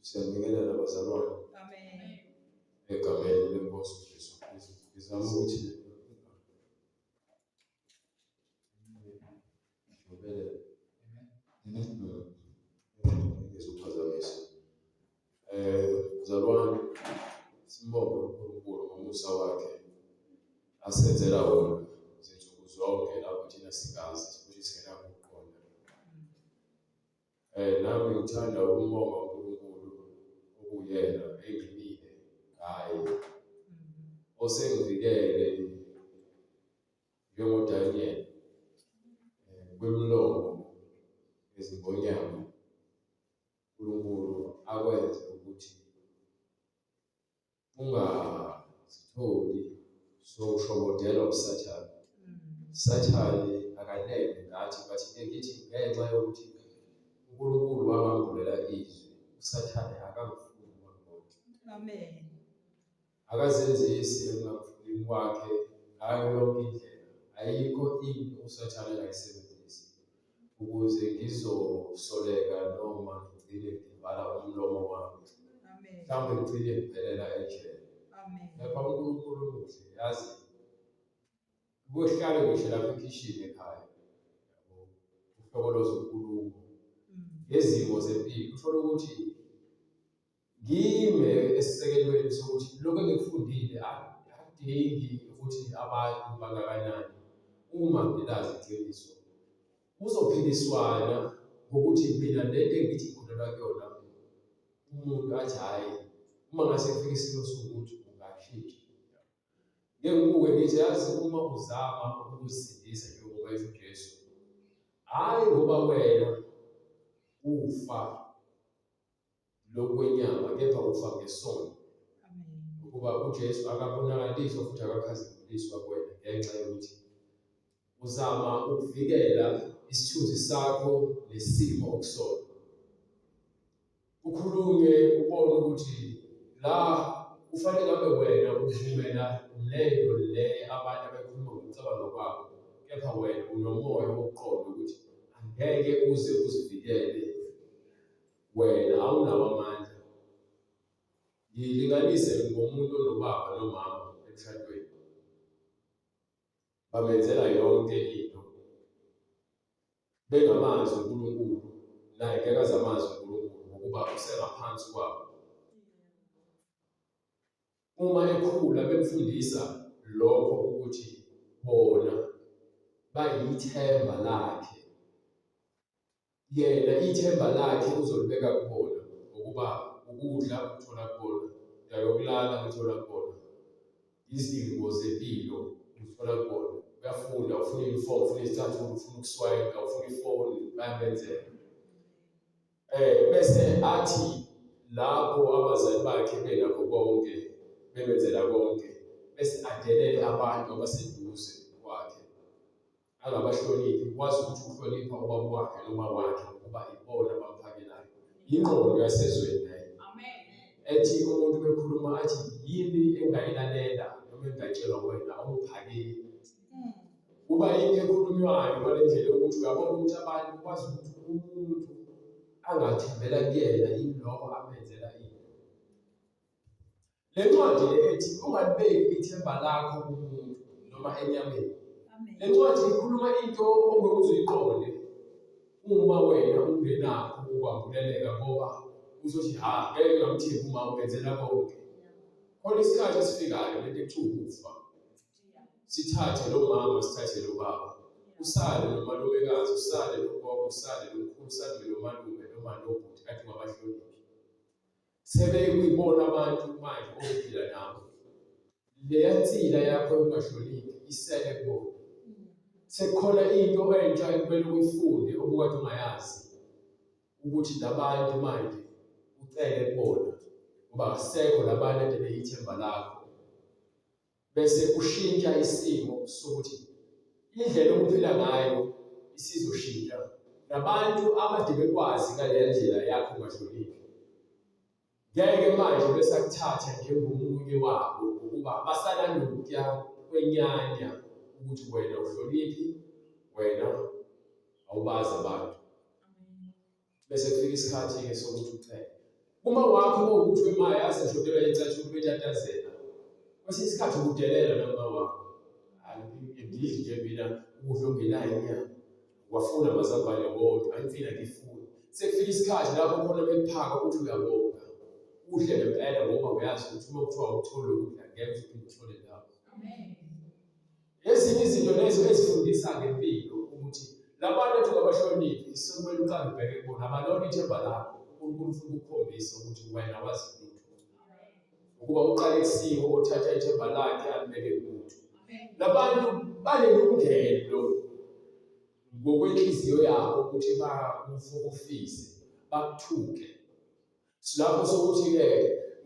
Siyabingelela bazalwane. Amen. Egameni leNkosi uJesu Kristu. Ngizama ukuthi ngibele ngizophazamisa. Bazalwane, simbonge uNkulunkulu ngomusa wakhe asenzela wona izinsuku zonke lapho thina singazi futhi singenakuqonda. Nami ngithanda ukumbonga uNkulunkulu okuyena engimile ngaye osengivikele njengoDaniel kwimilomo yezingonyama. uNkulunkulu akwenze ukuthi ungazitholi sowushobodelwa uSathane. Sathane akaneme ngathi, but ke ngithi ngenxa yokuthi uNkulunkulu wangambulela izwi, uSathane akangifuni ukubona. Amen. Akazenzisi ekungamfunini kwakhe ngayo yonke indlela. Ayikho into uSathane angayisebenzisi ukuze ngizosoleka noma ngigcine ngivala umlomo wami. Amen. Mhlawumbe ngigcine ngiphelela ejele. Amen. Kepha uNkulunkulu muhle, yazi. Kuhlale ngisho lapha ekhishini ekhaya. Yabo. Uhlokoloza inkulumo ngezimo zempilo. Uthola ukuthi ngime esisekelweni sokuthi lokho engikufundile akudingi ukuthi abantu bangakanani uma ngilazi iqiniso. Kuzophikiswana ngokuthi mina lento engithi ngikholelwa kuyona umuntu athi hhayi, uma ngase kufike isimo sokuthi ungashintsha. Ngeke ngibuke ngithi yazi uma uzama ukuzisindisa njengoba esho uJesu, hhayi ngoba wena ufa lokwenyama kepha ufa ngesono. Ukuba uJesu akabonakaliswa futhi akakhazimuliswa kuwena ngenxa yokuthi uzama ukuvikela isithunzi sakho nesimo okusona. Ukhulume ubone ukuthi la kufanele ngabe wena uvumela lento le abantu abayikhuluma ngokucabanga kwabo, kepha wena unomoya wokuqonda ukuthi angeke uze uzivikele wena, awunawo amandla. Ngilinganise ngomuntu onobaba nomama emshadweni, bamenzela yonke into bengamazi uNkulunkulu, naye ngeke aze amazi uNkulunkulu ngokuba usengaphansi kwabo. Uma ekhula bemfundisa lokho ukuthi bona bayithemba lakhe, yena ithemba lakhe uzolibeka kubona, ngokuba ukudla ukuthola kubona, indawo yokulala ukuthola kubona, izidingo zempilo ukuthola kubona. Uyafunda, ufuna i-uniform, ufuna izicathulo, ufuna ukuswayinga, ufuna ifoni, bayamenzela. Bese athi lapho abazali bakhe benakho konke, bemenzela konke, bese adelele abantu abaseduze kwakhe, angabahloniphi. Wazi ukuthi uhlonipha ubaba wakhe noma wakhe ngokuba ibona abamphakelayo. Ingqondo yasezweni leyo. Amen. Ethi umuntu bekhuluma athi yini engayilalela noma engayitshelwa wena awungiphakeli. Kuba yinto ekhulunywayo ngale ndlela yokuthi uyabona ukuthi abantu kwazi ukuthi umuntu angathembela kuyena yiloko amenzela into. Le ncwadi le ethi ungalibeki ithemba lakho kumuntu noma enyameni. Le ncwadi ikhuluma into ongeke uze uyiqonde uma wena ungenakho ukwambuleleka, ngoba uzothi ha ngeke ngamthembi uma ungenzela konke. Khona isikhathi esifikayo lento ekuthiwa ukufa. Sithathe lo mama, sithathe lo baba, usale nomalumekazi, usale nogogo, usale nomkhulu, usale nomalume noma nobhuti kade ungabahloniphi. Sebekuyibona abantu manje ophila nabo. Leya nsila yakho yokungahloniphi isele kubona. Sekukhona into entsha ekumele uyifunde obukade ungayazi, ukuthi labantu manje ucele kubona ngoba akusekho labantu ade beyithemba lakho. Bese ushintsha isimo sokuthi indlela obuphila ngayo isizoshintsha, nabantu abade bekwazi ngaleya ndlela yakho ungahloniphi ngeke manje besakuthatha njengomunye wabo, ngokuba basanalokhuya kwenyanya ukuthi wena uhloniphi, wena awubazi abantu. Bese kufika isikhathi-ke sokuthi ucele. Uma wakho kuwukuthi wemaya yazi ngishodelwa icathulo betatazela. Kwesinye isikhathi ukudelela noma wakho. Angidli nje mina ukudla okungenayo inyama. Wafuna amazambane wodwa, imfina ngifuna. Sekufika isikhathi lapho khona bekuphaka ukuthi uyabonga. Udle ngempela ngoba uyazi ukuthi uma kuthiwa uthole ukudla ngeke uphinde uthole ndawo. Amen. Ezinye izinto lezo ezifundisa ngempilo ukuthi labantu ethi ungabahloniphi sekumele uqale ubheke kubona abalona ithemba lakho. uNkulunkulu ufuna ukukhombisa ukuthi wena wazi lutho. Ukuba uqale kusiwo othatha ithemba lakhe alibeke kumuntu. Labantu banelungelo ngokwenhliziyo yabo ukuthi bakufokofise, bakuthuke. Silapho sokuthi-ke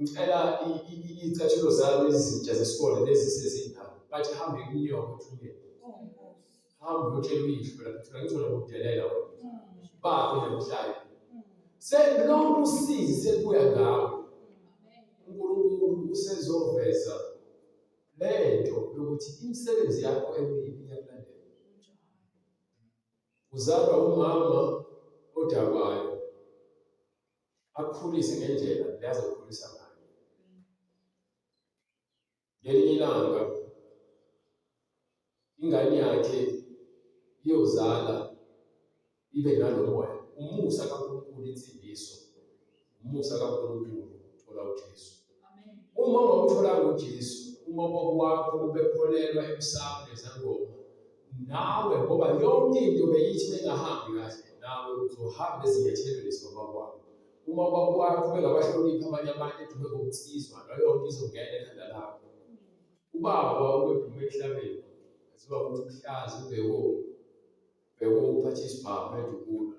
ngicela iy'cathulo zami ezintsha zesikole lezi sezindala bathi hambe kunyoko ethuneni hamba uyotshela uyihlo lapho thola ngithola ngokudelela wena bakho namhlanje selonke usizi sekuya ngawe uNkulunkulu usezoveza lento yokuthi imisebenzi yakho emibi iyakulandela uzalwa umama odakwayo akukhulise ngendlela le azokukhulisa ngayo. Ngelinye ilanga ingane yakhe iyozala ibe nalo moya, umusa kaNkulunkulu, insindiso, umusa kaNkulunkulu uthola uJesu. Uma ungawutholanga uJesu, uma ubaba wakho ubekholelwa emsamo nezangoma, nawe ngoba yonke into beyithi bengahambi kahle, nawe uzohamba ezinyathelweni zikababa wakho. Uma ubaba wakho bengabahloniphi abanye abantu edume ngokunsizwa, leyo nto izongena ekhanda lakho. Ubaba ubedume emhlabeni, aziwa ukuthi uhlaza ubheko ubheko uphathe isibhamu edubula.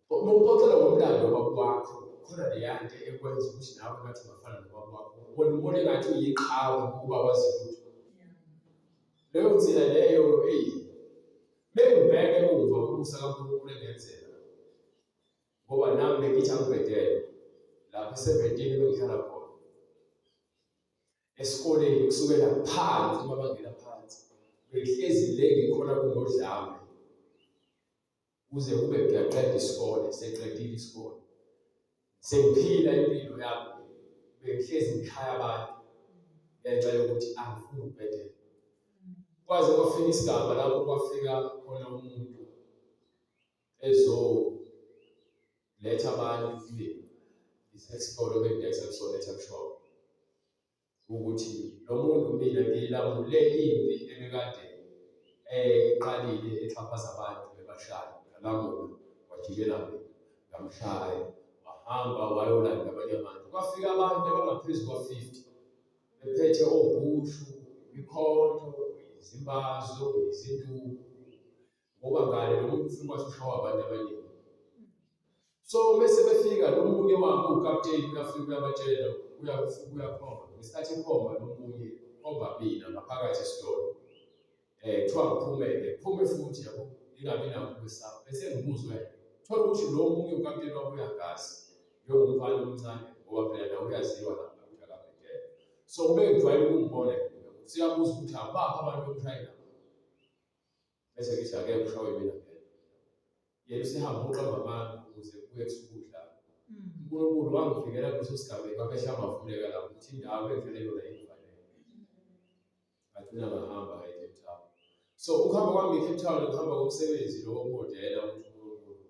Uma uxoxela ngomlando wababa wakho, khona leya nto ekwenza ukuthi nawe ngathi ungafana nobaba wakho. Ubona ubona engathi uyiqhawe ngokuba wazi lutho. Leyo nzila leyo, eyi, bengibheke emuva umusa kaNkulunkulu engenzela. Ngoba nami bengithi angibhedele lapha eseventini bengihlala khona. Esikoleni kusukela phansi uma bangena phansi. Bengihlezi le ngikhona kunodlame. Kuze kube ngiyaqeda isikole, seqedile isikole. Sengiphila impilo yami, bengihlezi ngishaya abantu ngenxa yokuthi angifuni ukubhedela. Kwaze kwafika isigaba lapho kwafika khona umuntu ezoletha abantu kimi isikole bengidayisa kusona e-tuck shop. Ukuthi lo muntu mina ngilamule impi ebekade eqalile exhaphaza abantu ebashaya ngalamula wajikela mina ngamshaya wahamba wayolanda abanye abantu kwafika abantu abangaphezu kwa-50 bephethe obhushu imikhonto izimbazo izinduku ngoba ngale lo muntu ufuna ukwazi ushawa abantu abaningi so bese befika lo munye wabo ukapteni uyafika uyabatshela uyakhomba ngesikhathi ekhomba lo munye khomba mina ngaphakathi esitolo kuthiwa ngiphume-ke phume futhi yabo ngingabi nakho ukwesaba bese ngimuzwe thola ukuthi lo munye ukapteni wabo uyagazi njengomfana omncane ngoba phela nawe uyaziwa lapha ukuthi akabhedele so ube ngijwayele ukumbona siyabuza ukuthi abaphi abantu bomshayela bese ngithi akekho ushawe mina phela yena usehamba uqamba amanga ukuze kuye kusukudla uNkulunkulu wangivikela kuleso sigabeko amehlo amavuleka lapho ukuthi indawo engivele yona ingifanele ngagcina ngahamba e-Cape Town so ukuhamba kwami nge-Cape Town ukuhamba komsebenzi lo womodela ukuthi uNkulunkulu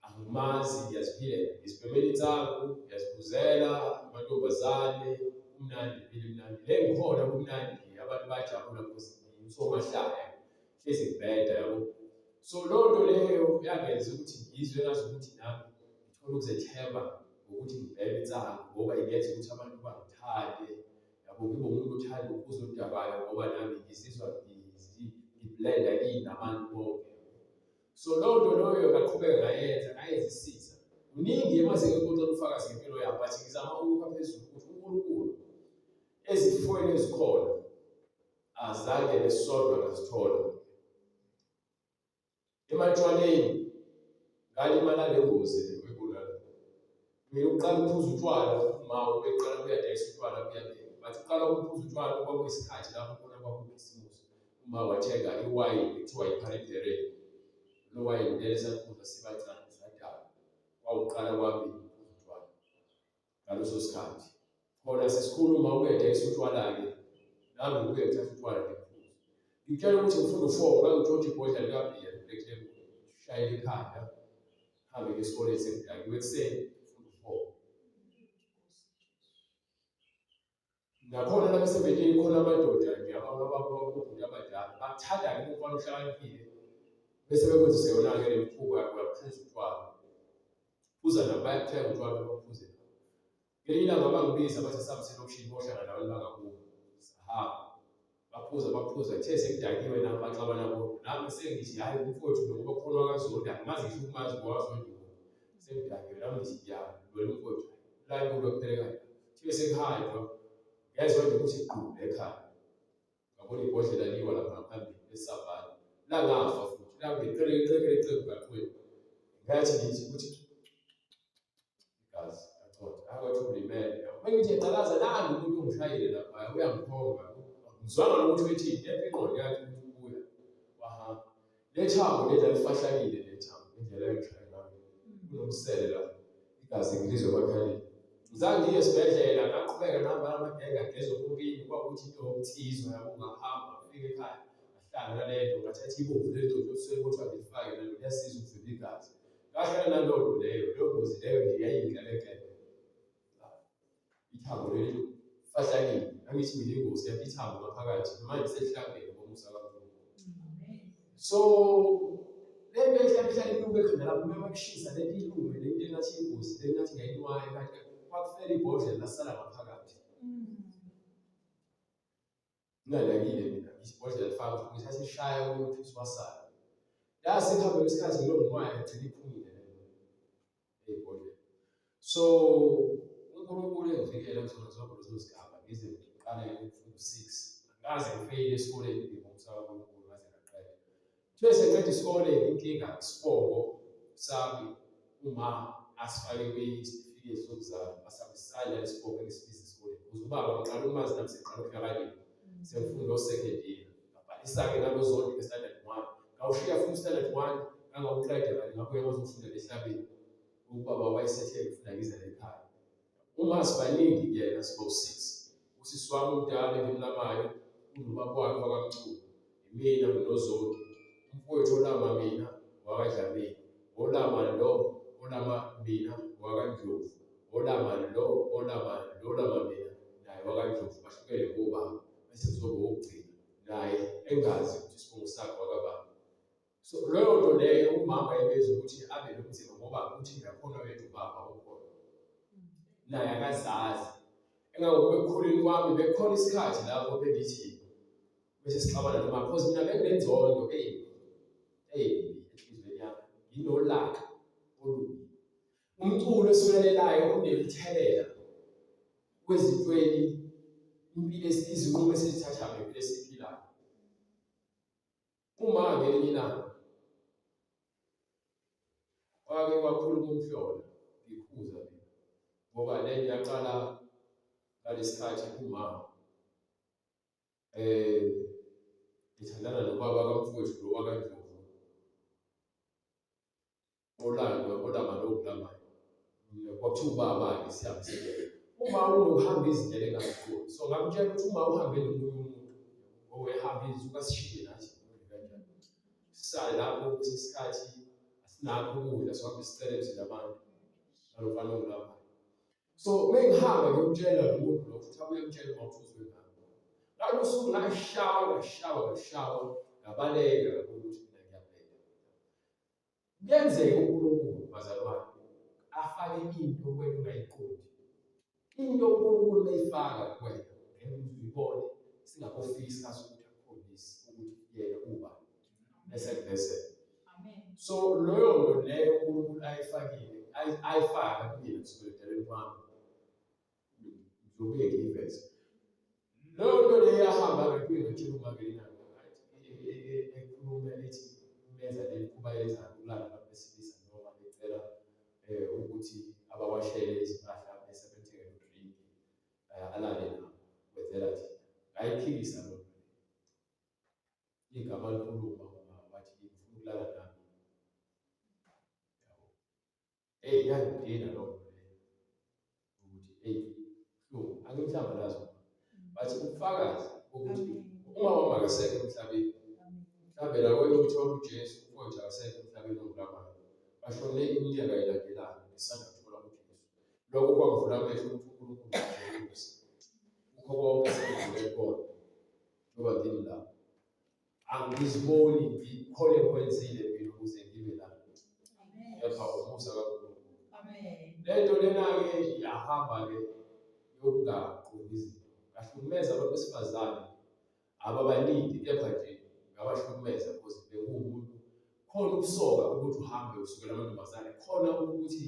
Angimazi, ngiyaziphilela. Ngizibhemela insangu, ngiyaziphuzela, amantombazane, kumnandi impilo imnandi. Le ngikhona kumnandi, abantu bayajabula because ngiwusomahlaya, hlezi ngibheda yabo. So leyo nto leyo yangenza ukuthi ngizwe ngazi ukuthi nami ngithole ukuzethemba ngokuthi ngibheme insangu ngoba ingenza ukuthi abantu bangithande. Yabo ngibe umuntu othanda ukuphuza oludakayo ngoba nami ngizizwa ngiblenda in nabantu bonke. So lowo nto loyo ngaqhubeka ngayenza ngayenzisisa. Kuningi emase ngixoxela ufakazi ngempilo yami but ngizama ukukha phezulu ukuthi uNkulunkulu ezifweni ezikhona azange nesodwa ngasithola. Ematshwaleni ngalimala le ngozi le webulala. Mina uqala ukuphuza utshwala uma ubeqala kuyadayisa utshwala kuyabeka. But uqala ukuphuza utshwala kwakuyisikhathi lapho khona kwakukhisimusi. Uma wathenga iwayini kuthiwa yiParipere. Lo wayini leli esaphuza sibancane sadakwa. Kwawuqala kwami ukuphuza utshwala. Ngaleso sikhathi khona sesikhuluma ubedayisa utshwala-ke, nami ngibuye ngithathe utshwala ngiphuze. Ngitshela ukuthi ngifunda u-four, ngangitshontsha ibhodlela likabhiya ne-Black Label, shayela ikhanda, hambe ngiye esikoleni sengidakiwe ekuseni, ngifunda u-four. Nakhona lapha esebentini khona amadoda nje ababhuti abadala bakuthanda-ke umfana ohlakaniphile bese bekwenzise yona-ke le mkhuba uyaphuza utshwala, phuza nabo bayakuthenga utshwala baphuze. Ngelinye ilanga bangibiza bathi sihambe selokishini bohlala nabantu bangakubo, sahamba baphuza baphuza, kuthe sekudakiwe nami baxabana bodwa, nami sengithi hhayi umfowethu lo ngoba khona wakaZondi angimazi ngisho ukumazi ngoba waZondi sengidakiwe nami ngithi ya lwela umfowethu la kulo kuphele kanje. Kuthiwe sekuhanjwa ngezwa nje ukuthi gqu ekhaya ngabona ibhodlela liwa lapha ngaphambili esavana langafa futhi langiqele iqeke leqembu emgaqweni ngathi ngithi ukuthi igazi achotha akwathi ulimele uma ngithi eqalaza nangu umuntu ongishayile lapha uyangikhomba ngizwanga nokuthi uthini kepha ingqondo yakhe ukuthi ubuya wahamba lethambo leli alifahlakile lethambo indlela engishaya ngayo kunomsele la igazi ngilizwe emakhaleni. Ngizange ngiye esibhedlela ngaqhubeka nahamba namagenge ageza opompini kwakuthi into yokunsizwa yabo ngahamba ngafika ekhaya ngahlala nalento ngathatha ibomvu leligcotshwa ebusweni kuthiwa ngilifake nalo liyasiza ukuvimba igazi. Ngahlala naleyo nto leyo, leyo ngozi leyo nje yayiyinkelekele. Ithambo leli lifahlakile, angithi mina ingozi yathi ithambo ngaphakathi manje selihlangene ngomusa kaNkulunkulu. So le nto ihlale ihlale inuka ekhanda lami uma kushisa le nto ilume le nto engathi ingozi le nto engathi ngayinwaya kanti kwakufela ibhodlela lasala ngaphakathi. Nginganakile mina isibhodlela lifaka ngithatha ishaya ukuthi usiwasala. Yase kuhambe isikhathi ngilo nginwaya igcina iphumile le nto eyibhodlela. So uNkulunkulu engivikela kuzona zonke lezo zigaba ngize ngiqale ukufunda u-six. Angikaze ngifeyile esikoleni ngomusa kaNkulunkulu ngaze ngaqeda. Kuthiwe sengiqeda isikole inkinga isibongo sami uma asifake kwisitifiketi sokuzalwa asambisani nalesibongo engisibiza esikoleni. Ukuze ubaba ngiqala ukumazi nami sengiqala ukuhlakanipha. Sengifunda o-second year. Ngabhalisa-ke ngalo zonke nge-standard one. Ngawushiya futhi u-standard one ngangawuqeda kanti ngabuya ngazofunda ehlabeni. Ubaba wayesethe ngifuna ngize ekhaya. Uma sibaningi kuyena siba u-six. Usisi wami omdala engimlamayo unobaba wakhe wakaMchunu. Yimina nginoZondi. Umfowethu olama mina wakaDlamini. Olama lo olama mina wakaNdlovu. Olama lo olama lo olama mina naye wakaNdlovu. Bahlukene ngobaba. Bese kuzoba owokugcina naye engazi ukuthi isibongo sakhe wakabani. So leyo nto leyo umama ebeza ukuthi abe nomzimba ngoba uthi ngakhona wethu ubaba ukhona. Naye akazazi. Engangokuba ekukhuleni kwami bekukhona isikhathi lapho bengithi bese sixabana noma because mina benginenzondo embi embi enhliziyweni yami nginolaka olubi. Umculo esiwulalelayo unemithelela kwezintweni impilo izinqumo esizithathayo ngempilo esiyiphilayo. Uma ngelinye ilanga wake wakhuluma umhlola ngikhuza mina ngoba le nto yaqala ngalesikhathi uma eh ngithandana nobaba kamfowethu lo wakaNdlovu Olandwa olama lokhu lamayo. Kwakuthiwa ubaba-ke sihambe sibheke. Uma unokuhamba izindlela engaziqondi. So ngamtshela ukuthi uma uhambe nomunye umuntu ngoba ehamba izinsuku asishiye nathi kanjani. Sisale lapho kwesinye isikhathi asinakho ukudla sohambe sicele emzini abantu nalofana ongilapha. So mengihamba ngiyomtshela lo muntu lo futhi abuye emtshele uma uthi uzwe ngami. Ngalo suku ngashawa ngashawa ngashawa ngabaleka ukuthi mina ngiyabheka. Kuyenzeka uNkulunkulu bazalwane afake into kuwena ungayiqondi. Into uNkulunkulu mayifaka kuwena ngeke uze uyibone singakofiki isikhathi sokuthi akukhombise ukuthi yena ubani. Bese kuvese. So leyo nto leyo uNkulunkulu ayifakile ayifaka kumina kusukela ekudalweni kwami. Ngizobuye ngiyiveze. Leyo nto leyo yahamba ngakuye ngatshela umama ilanga ekhuluma ethi menza le mikhuba yenza ukulala abantu besilisa noma becela ukuthi abawashele izimpahla bese bethenge no-drink alale nabo wenzela thina. Ngayiphikisa loo nto leyo. Igama likhuluma uma wathi ngifuna ukulala nami. Yabo. Eyi yangidina loo nto leyo ukuthi Hey, buhlungu, angimhlambalazi bathi ubufakazi bokuthi uma wami akasekho emhlabeni, mhlawumbe la wena uthola uJesu, umfowethu akasekho emhlabeni ongulamani, bashone iminyaka ilandelana ngisanda kuthola uJesu. Lokho kwangivula amehlo ukuthi uNkulunkulu uyabusa kukho konke esengidlule kukona. Njengoba ngimi lapho, angiziboni ngikhole ngikwenzile mina ukuze ngibe la, kepha umusa kaNkulunkulu. Le nto lena-ke yahamba-ke yokungaqondi izinto, ngahlukumeza abantu besifazane ababaningi, kepha nje ngabahlukumeza because bekuwumuntu khona ukusoka ukuthi uhambe usukela amantombazane, khona ukuthi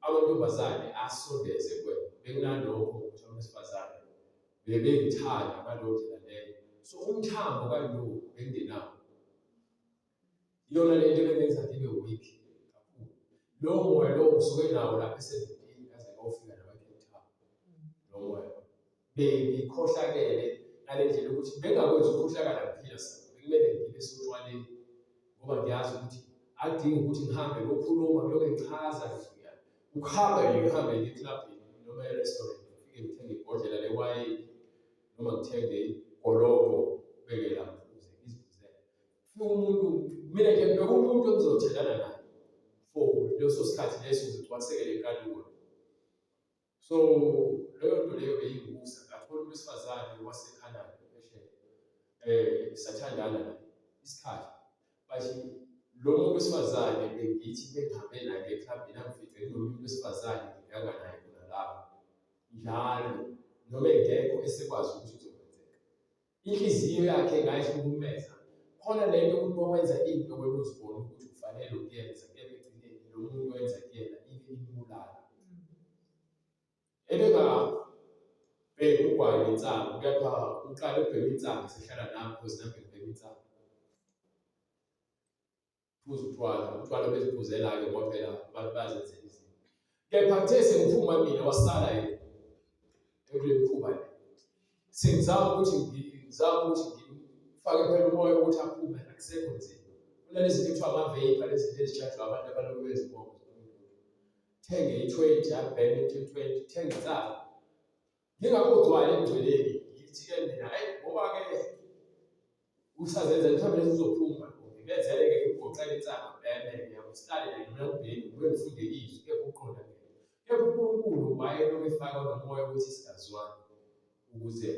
amantombazane asondeze kuwena. Bekunalokho ukuthi abantu besifazane bebengithanda ngaleyo ndlela leyo, so umthambo kalo bengingenawo. Iyona lento ebengenza ngibe weak kakhulu. Lowo moya lowo ngisuke nawo lapha e-17 kaze ngawufika nawe-Cape Town. Lo moya bengikhohlakele ngale ndlela ukuthi bengakwenzi ukukhohlakala ngiphila sa, bekumele ngibe sotshwaleni ngoba ngiyazi ukuthi akudingi ukuthi ngihambe ngokhuluma ngilokhu ngichaza. Ukuhamba nje ngihambe ngiye eklabhini noma e-restaurant, ngifike ngithenge ibhodlela lewayini noma ngithenge igolongo, beke la ngiphuze, ngiziphuzele. Fika umuntu, mina nje ngibheka umuntu engizothelana naye for leso sikhathi leso, ngigcwaliseke le nkanuko. So leyo nto leyo beyingibusa. Ngathola umuntu wesifazane waseCanada phesheya, sathandana naye isikhathi, but lo muntu wesifazane bengithi bengihambe naye eklabhini angifice kunomunye umuntu wesifazane ngiganga naye khona lapho njalo, noma engekho esekwazi ukuthi kuzokwenzeka. Inhliziyo yakhe ngayihlukumeza. Khona lento ukuthi uma wenza into wena uzibona ukuthi ufanele ukuyenza, kepha ekugcineni lo muntu wenza kuyena ibe imbulala. Ebengabheki ugwayi nensangu, kepha uqale ukubhema insangu sehlala nami, because nami ngibhema insangu. Phuza utshwala, utshwala beziphuzela-ke ngoba phela abantu bayazenzela izinto. Kepha kuthe sengiphuma mina wasala yena ekule mikhuba le. Sengizama ukuthi ngizama ukuthi ngifake phela umoya ukuthi aphume, akusekho nzima. Kunalezi zinto ekuthiwa ama-vape, lezi zinto ezitshajwa abantu abalokhu bezibonga. Thenge i-20, abheme i-20, thenge insangu. Ngingakugcwali emngcweleni, ngithi-ke mina, hayi ngoba-ke usazenza mhlawumbe lezi uzophuma, ngimenzele-ke ngimgoqele insangu, abheme-ke, yabo, sihlale naye noma ngibheke, ngibuye ngifunde izwi, kepha ukuqonda ngeke. Kepha uNkulunkulu wayelokhu efaka nomoya ukuthi singazwani ukuze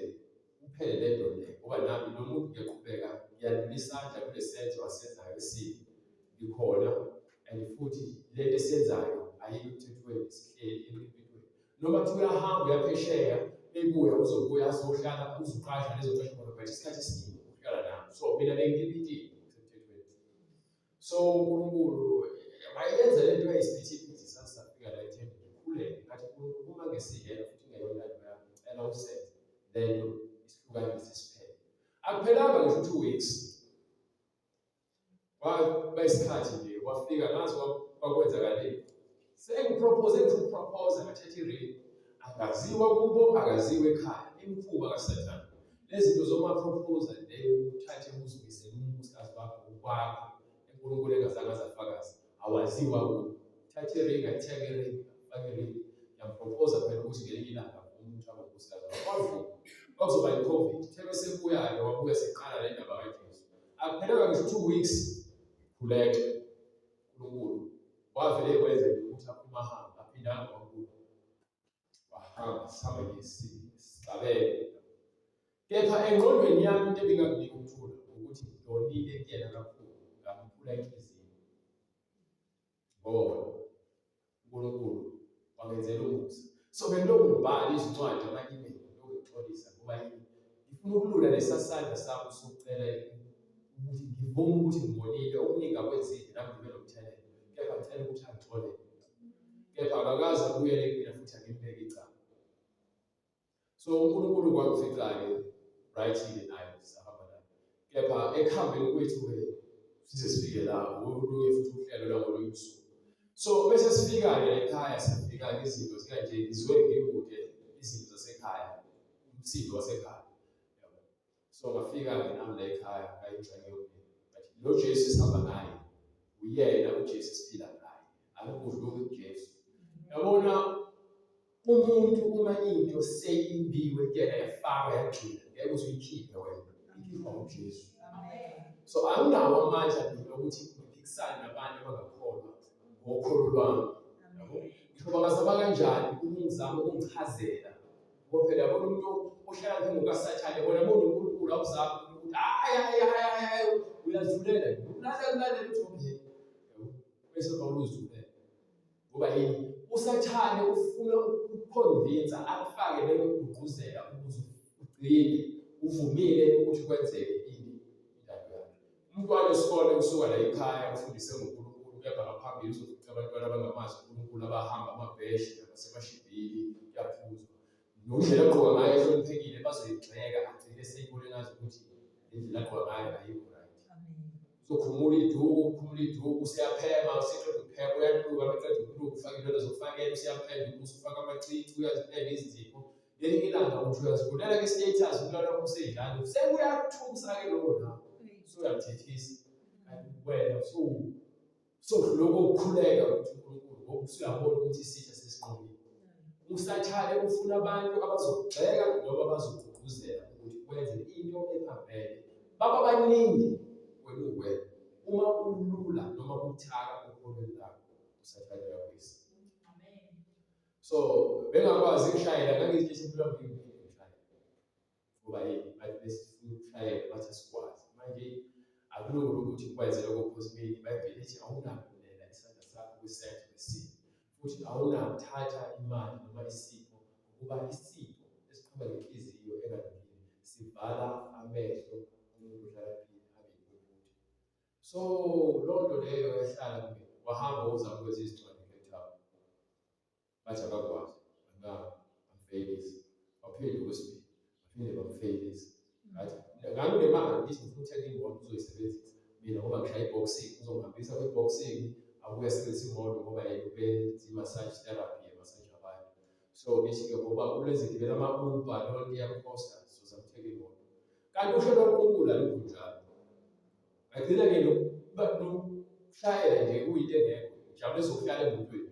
kuphele le nto le, ngoba nami lo muntu ngiyaqhubeka ngiyalula isandla kule senzo asenzayo esibi, ngikhona and futhi le nto esiyenzayo ayikho emthethweni, sihleli empilweni. Noma kuthiwa uyahamba uyaphesheya, ebuya uzobuya azohlala, uzoqasha lezoqasha khona, but isikhathi esiningi uhlala nami. So mina bengikipitile ngokusemthethweni. So uNkulunkulu wayenza le nto eyisiphithiphithi, sasafika la ethembeni, ngikhuleke ngathi, uNkulunkulu, uma ngesiyena futhi ingeyona intando yakho, ngicela usenze le nto isihlukanise siphele. Akuphelanga ngisho 2 weeks, kwaba isikhathi nje wafika, ngazi kwakwenzakaleni, sengipropose, engipropose, ngathatha i-ring, akaziwa kubo, akaziwa ekhaya. Imikhuba kaSathane, lezi zinto zoma-propose le, uthathe uzibise unkosikazi wakho ukwakho, uNkulunkulu engazange azafakaza, awaziwa kubo. Thatha i-ring, ayithenga i-ring, faka i-ring, ngiyamproposa phela ukuthi ngelinye ilanga umuntu abe unkosikazi wakho. Wavuma. Kwakuzoba i-COVID, the bese buya-ke wabuya, seqala le ndaba kaJesu. Akuphelanga ngisho 2 weeks, khuleka, uNkulunkulu wavele kwenza nje ukuthi aphume ahambe, aphindanga wabuya, wahamba, sihamba nje sixabene. Kepha engqondweni yami into ebingakunika ukuthula ukuthi ngidonile kuyena kakhulu, ngamphula inhliziyo, ngoba uNkulunkulu wangenzela umusa. So bengilokhu ngibhala izincwadi, ama-email, ngilokhu ngixolisa ngoba yini? Ngifuna ukulula lesa sandla sami sokucela ukuthi ngivume ukuthi ngibonile okuningi akwenzile, nami ngibe nomthelela, kepha ngicela ukuthi angixolele. Kepha akakaze abuyele kumina futhi angimbeke icala. So uNkulunkulu kwamfica-ke right-ke naye, sahamba naye, kepha ekuhambeni kwethu-ke size sifike la olunye futhi uhlelo lwangolunye usuku. So bese sifika-ke la ekhaya, siyafika-ke izinto zikanje, ngizwe ngikude izinto zasekhaya, umsindo wasekhaya, yabo. So ngafika-ke nami la ekhaya, ngayingxenye yomndeni, but lo Jesu esihamba naye uyena uJesu esiphila ngaye, akukudluli uJesu, yabona. Umuntu uma into seyimbiwe kuyena yafakwa yagxila, ngeke uze uyikhiphe wena, ikhishwa uJesu. So anginawo amandla mina ukuthi ngiphikisane nabantu abangakholwa ngokholo lwami. Yabo? Ngisho bangazama kanjani ukungizama ukungichazela ngoba phela yabona umuntu ohlala njengokaSathane bona uma unoNkulunkulu awuzami ukuthi hayi hayi hayi hayi uyazivulela ulalela ulalela uthi okay yabo bese bawuzithulela Ngoba yini? USathane ufuna ukukhonvinsa akufake leyo kugqugquzela ukuze ugcine uvumile ukuthi kwenzeke ini intando yakhe. Umntwana wesikole usuka la ekhaya ufundise ngoNkulunkulu kepha ngaphambili uzofica abantwana abangamazi uNkulunkulu abahamba amabheshi nabasemashibhini kuyaphuzwa. Nondlela agqoka ngayo ehloniphekile bazoyigxeka agcine seyibona ngazi ukuthi le ndlela agqoka ngayo ayikho right. Uzokhumula iduku, ukhumula iduku, useyaphema, useqeda ukuphema, uyanuka, meqeda ukunuka, ufaka into zokufakela, useyaphenda ubuso, ufaka amacici, uyazipenda izinzipho. Ngelinye ilanga uthi uyazibonela ke-status umntwana wakho useyidlala, sekuyakuthusa-ke lokho nawe. Usuyamthethisa. Kanti wena Sodlula ukukhuleka ukuthi uNkulunkulu ngoba usuyabona ukuthi isitha sesinqobile. USathane ufuna abantu abazokugxeka noma abazogqugquzela ukuthi wenze into ephambene. Baba baningi wena uwena. Uma ulula noma ubuthaka okholweni lakho, uSathane uyakwisa. So bengakwazi ukushayela ngangizitshela impilo yami ngishayela. Ngoba yini bathi besifuna ukushayela bathi asikwazi. Manje akulula ukuthi ukwenze lokho because mina iBhayibheli lithi awunakulela isandla sakho kwisandla kwesipho futhi awunakuthatha imali noma isipho ngokuba isipho esiqhamuka ngenhliziyo engalungile sivala amehlo umuntu ohlakaniphile abe yimpumputhe. So loo nto leyo yahlala kumina wahamba uzama ukwenza izincwadi eCape Town. Bathi abakwazi, bamfeyilisa. Waphinde okwesibili, baphinde bamfeyilisa. Ngathi nganginemali ngithi ngifuna ukuthenga imoto uzoyisebenzisa mina ngoba ngishaya i-boxing, uzongihambisa kwi-boxing abuye asebenzise imoto ngoba yena ubenza i-massage therapy, emasaja abantu. So ngithi-ke ngoba kulezi gibela ama-Uber leyo nto iyamkhosta, sizozama ukuthenga imoto. Kanti uhlelo lwaNkulunkulu alukho njalo. Ngagcina-ke nokushayela nje kuyinto engekho, ngijabule zokuhlala emotweni.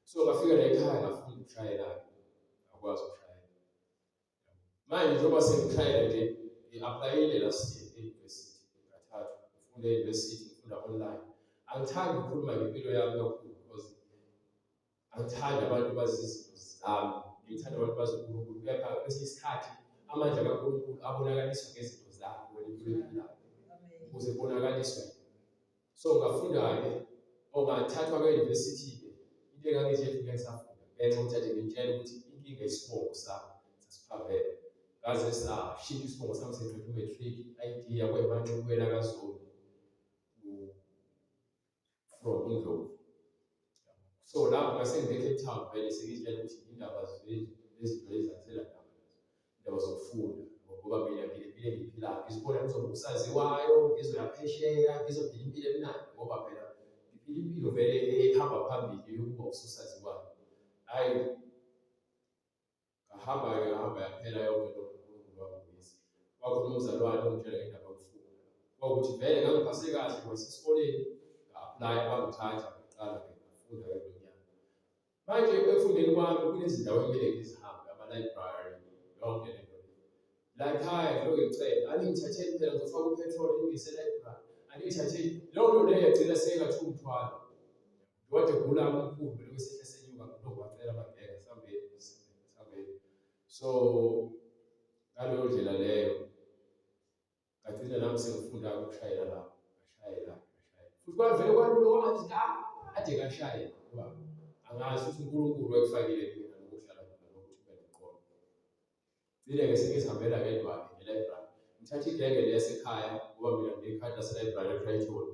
So ngafika la ekhaya ngafunda ukushayela-ke, ngakwazi ukushayela. Manje njengoba sengishayela nje, ngi-aplayile last year e-university, ngathathwa, ngifunda e-university, ngifunda online. Angithandi ukukhuluma ngempilo yami kakhulu because angithandi abantu bazi izinto zami, ngithanda abantu bazi uNkulunkulu. Kepha kwesinye isikhathi amandla kaNkulunkulu abonakaliswa ngezinto zakho wena impilo oyiphilayo, ukuze kubonakaliswe. So ngafunda-ke or ngathathwa kwe-university-ke into engangithi efike ngisafunda ngenxa yokuthi ade ngitshela ukuthi inkinga isibongo sami sasiphambene ngaze sashintsha isibongo sami sengiqeda u-matric i-ID yakwemanxa ukuyela kaZulu from uNdlovu. So lapho ngase ngibe Cape Town vele sengizitshela ukuthi indaba lezinto lezi angisela ndaba nazo. Indaba zokufunda ngoba mina ngile mpilo engiyiphilayo ngizibona ngizoba usaziwayo ngizoya phesheya ngizophila impilo emnandi ngoba phela ngiphila impilo vele ehamba phambili yokuba ususaziwayo. Hhayi Ngahamba-ke ngahamba yaphela yonke loo nto uNkulunkulu wangibuyisa. Kwakhona umzalwane ongitshela ngendaba yokufunda. Kwakuthi vele ngangiphase kahle kwasesikoleni, nga-aplaya bangithatha ngaqala-ke ngafunda-ke kulo nyaka. Manje ekufundeni kwami kunezindawo ekumele ngizihambe, ama-library, yonke le nto le. La ekhaya ngilokhu ngicela, aningithatheni phela ngizofaka upetrol ngingise e-library, aningithatheni. Leyo nto leyo yagcina seyingathi umthwalo. Kade gula umkhulu lokhu esehla senyuka ngilokhu wacela amabheka sambeni sambeni. So ngaleyo ndlela leyo ngagcina nami sengifunda ukushayela lapho ngashayela ngashayela futhi kwavele kwalula kwangathi kade ngashayela ngoba angazi ukuthi uNkulunkulu wayekufakile kumina lokuhlala khona lokuthi ube noqondo. Gcine-ke sengizihambela ngedwa-ke nge-library. Ngithatha igenge le yasekhaya ngoba mina nginekhadi lase-library eCreighton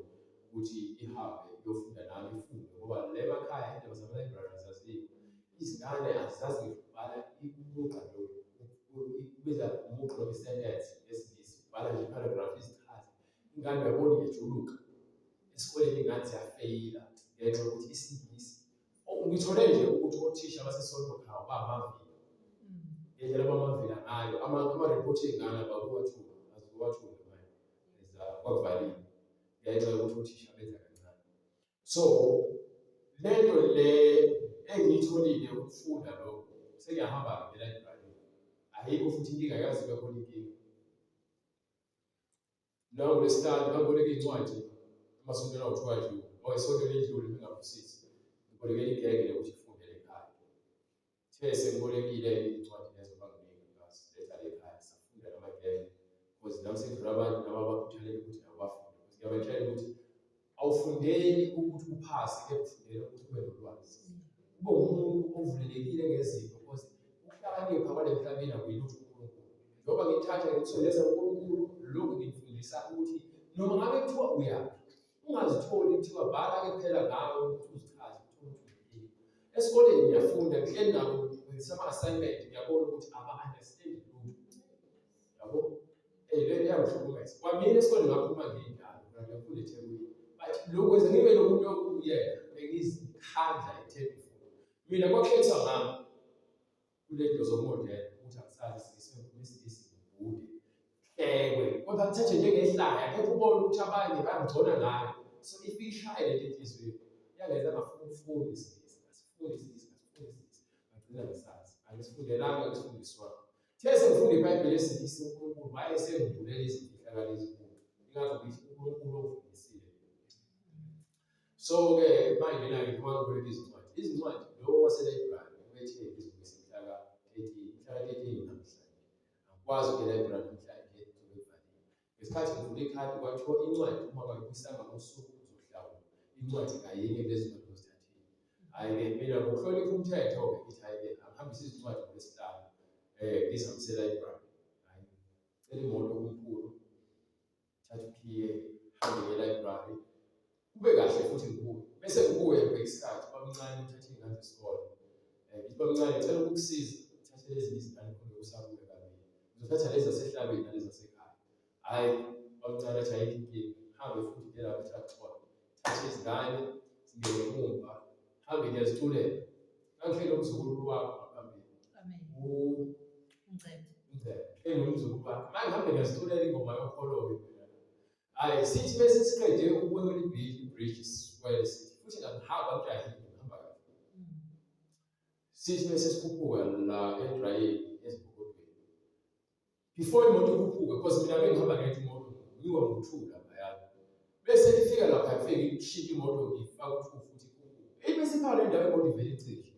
ukuthi ihambe iyofunda nami ifunde ngoba le emakhaya indaba zama-library azazikho. Izingane azizazi ngisho ukubhala umugqa nje kubiza umugqa noma i-sentence ngesiNgisi, ubhala nje i-paragraph izichaze. Ingane uyabona iyajuluka. Esikoleni ingane ziyafeyila ngenxa yokuthi isiNgisi Ngithole nje ukuthi othisha baseSonto Khawu bamavila. Ngendlela abamavila ngayo, ama-report ey'ngane abakuwathuli, azikuwathuli manje. Kwakuvaliwe ngenxa yokuthi othisha benza kancane. So Lento le engiyitholile ukufunda lokho sengiyahamba e-library. Ayikho futhi inkinga yazi ibe khona inkinga. NangoLwesihlanu ngangiboleka iy'ncwadi emasontweni awu-two adlule or esontweni elidlule ngingaphosisi. Ngibolekele igenge le ukuthi ifundele ekhaya. Kuthe sengibolekile iy'ncwadi lezo banginika ngaziletha la ekhaya safunda namagenge because nami sengithola abantu nabo abakhuthalele ukuthi nabo bafunde. Because ngiyabatshela ukuthi awufundeli ukuthi uphase kepha ufundela ukuthi ube nolwazi. Ube umuntu ovulelekile ngezinto because ukuhlakanipha kwale mhlabeni akuyilutho uNkulunkulu. Njengoba ngithatha ngikusondeza uNkulunkulu lokhu ngikufundisa ukuthi noma ngabe kuthiwa uyaphi ungazitholi kuthiwa bhala-ke phela ngawe ukuthi uzichaze uthole ukuthi uyini. Esikoleni ngiyafunda ngihleli nabo ngenzisa ama-assignment ngiyabona ukuthi aba-understand lutho. Yabo? Eh le iyangihlukumeza. Kwamina esikoleni ngaphuma ngiyindala, mina ngiyafunda eThekwini. But lokhu kwenza ngibe lo muntu okuyena bengizikhandla eThekwini. Mina kwakhethwa ngami kule nto zomodela ukuthi angisazi isingisi ngikhuluma isingisi ngibhude hlekwe kodwa ngithethe njengehlaya kepha ubone ukuthi abanye bayangigcona ngayo so if ishaye lento enhliziyweni yangenza ngafuna ukufunda isingisi ngasifunda isingisi ngasifunda isingisi ngagcina ngisazi angisifundelanga ngisifundiswanga Kuthe sengifunda iBhayibheli esingisi uNkulunkulu wayesengivulela izimfihlakalo ezinkulu. Ingakho ngithi uNkulunkulu ongifundisile. So-ke manje na-ke njengoba ngiboleka izincwadi, izincwadi lo waselibrary ubethe ngizibuyise mhla ka-13, mhla ka-13 namhlanje. Angikwazi ukuya elibrary namhlanje kuzobe kuvaliwe. Ngesikhathi ngivula ikhadi kwathiwa incwadi uma ungayibuyisanga ngosuku uzohlawula incwadi ngayinye kulezi ncwadi ozithathile. Hhayi-ke mina ngokuhlonipha umthetho-ke ngithi hhayi-ke angihambise izincwadi ngoLwesihlanu ngizihambise e-library. Hhayi, cela imoto kumkhulu, thatha ukhiye, hambe ngiye e-library. Kube kahle futhi ngibuye. Bese ngibuye ngibheke isikhathi, babamncane uthathe iy'ngane zesikole. Ngithi babamncane ngicela ukukusiza, uthathe lezi izingane khona usabuya kabili. Ngizothatha lezi zasehlabeni nalezi zasekhaya. Hhayi, babamncane athi ayikho inkinga, hambe futhi ngiyela kuthi thathe izingane zingene emumva, hambe ngiyaziculela. Ngangihleli nomzukulu wakho ngaphambili. Amen. Ungcebo. Ungcebo. Ngihleli nomzukulu wakho. Manje ngihambe ngiyaziculela ingoma yokholo-ke mina. Hhayi, sithi bese siqede ukuwela ibridge siwele sithi futhi ngangihamba ngijahile ngihamba kahle. Sithi bese sikhuphuka la edrayini ezigogodweni. Before imoto ikhuphuke because mina bengihamba ngedwa imoto ngiwa ngo-two laphaya. Bese ifika lapha ifike ishintshe imoto ngifaka u-two futhi ikhuphuke. Eyi bese iphakathi nendawo imoto ivele icishe.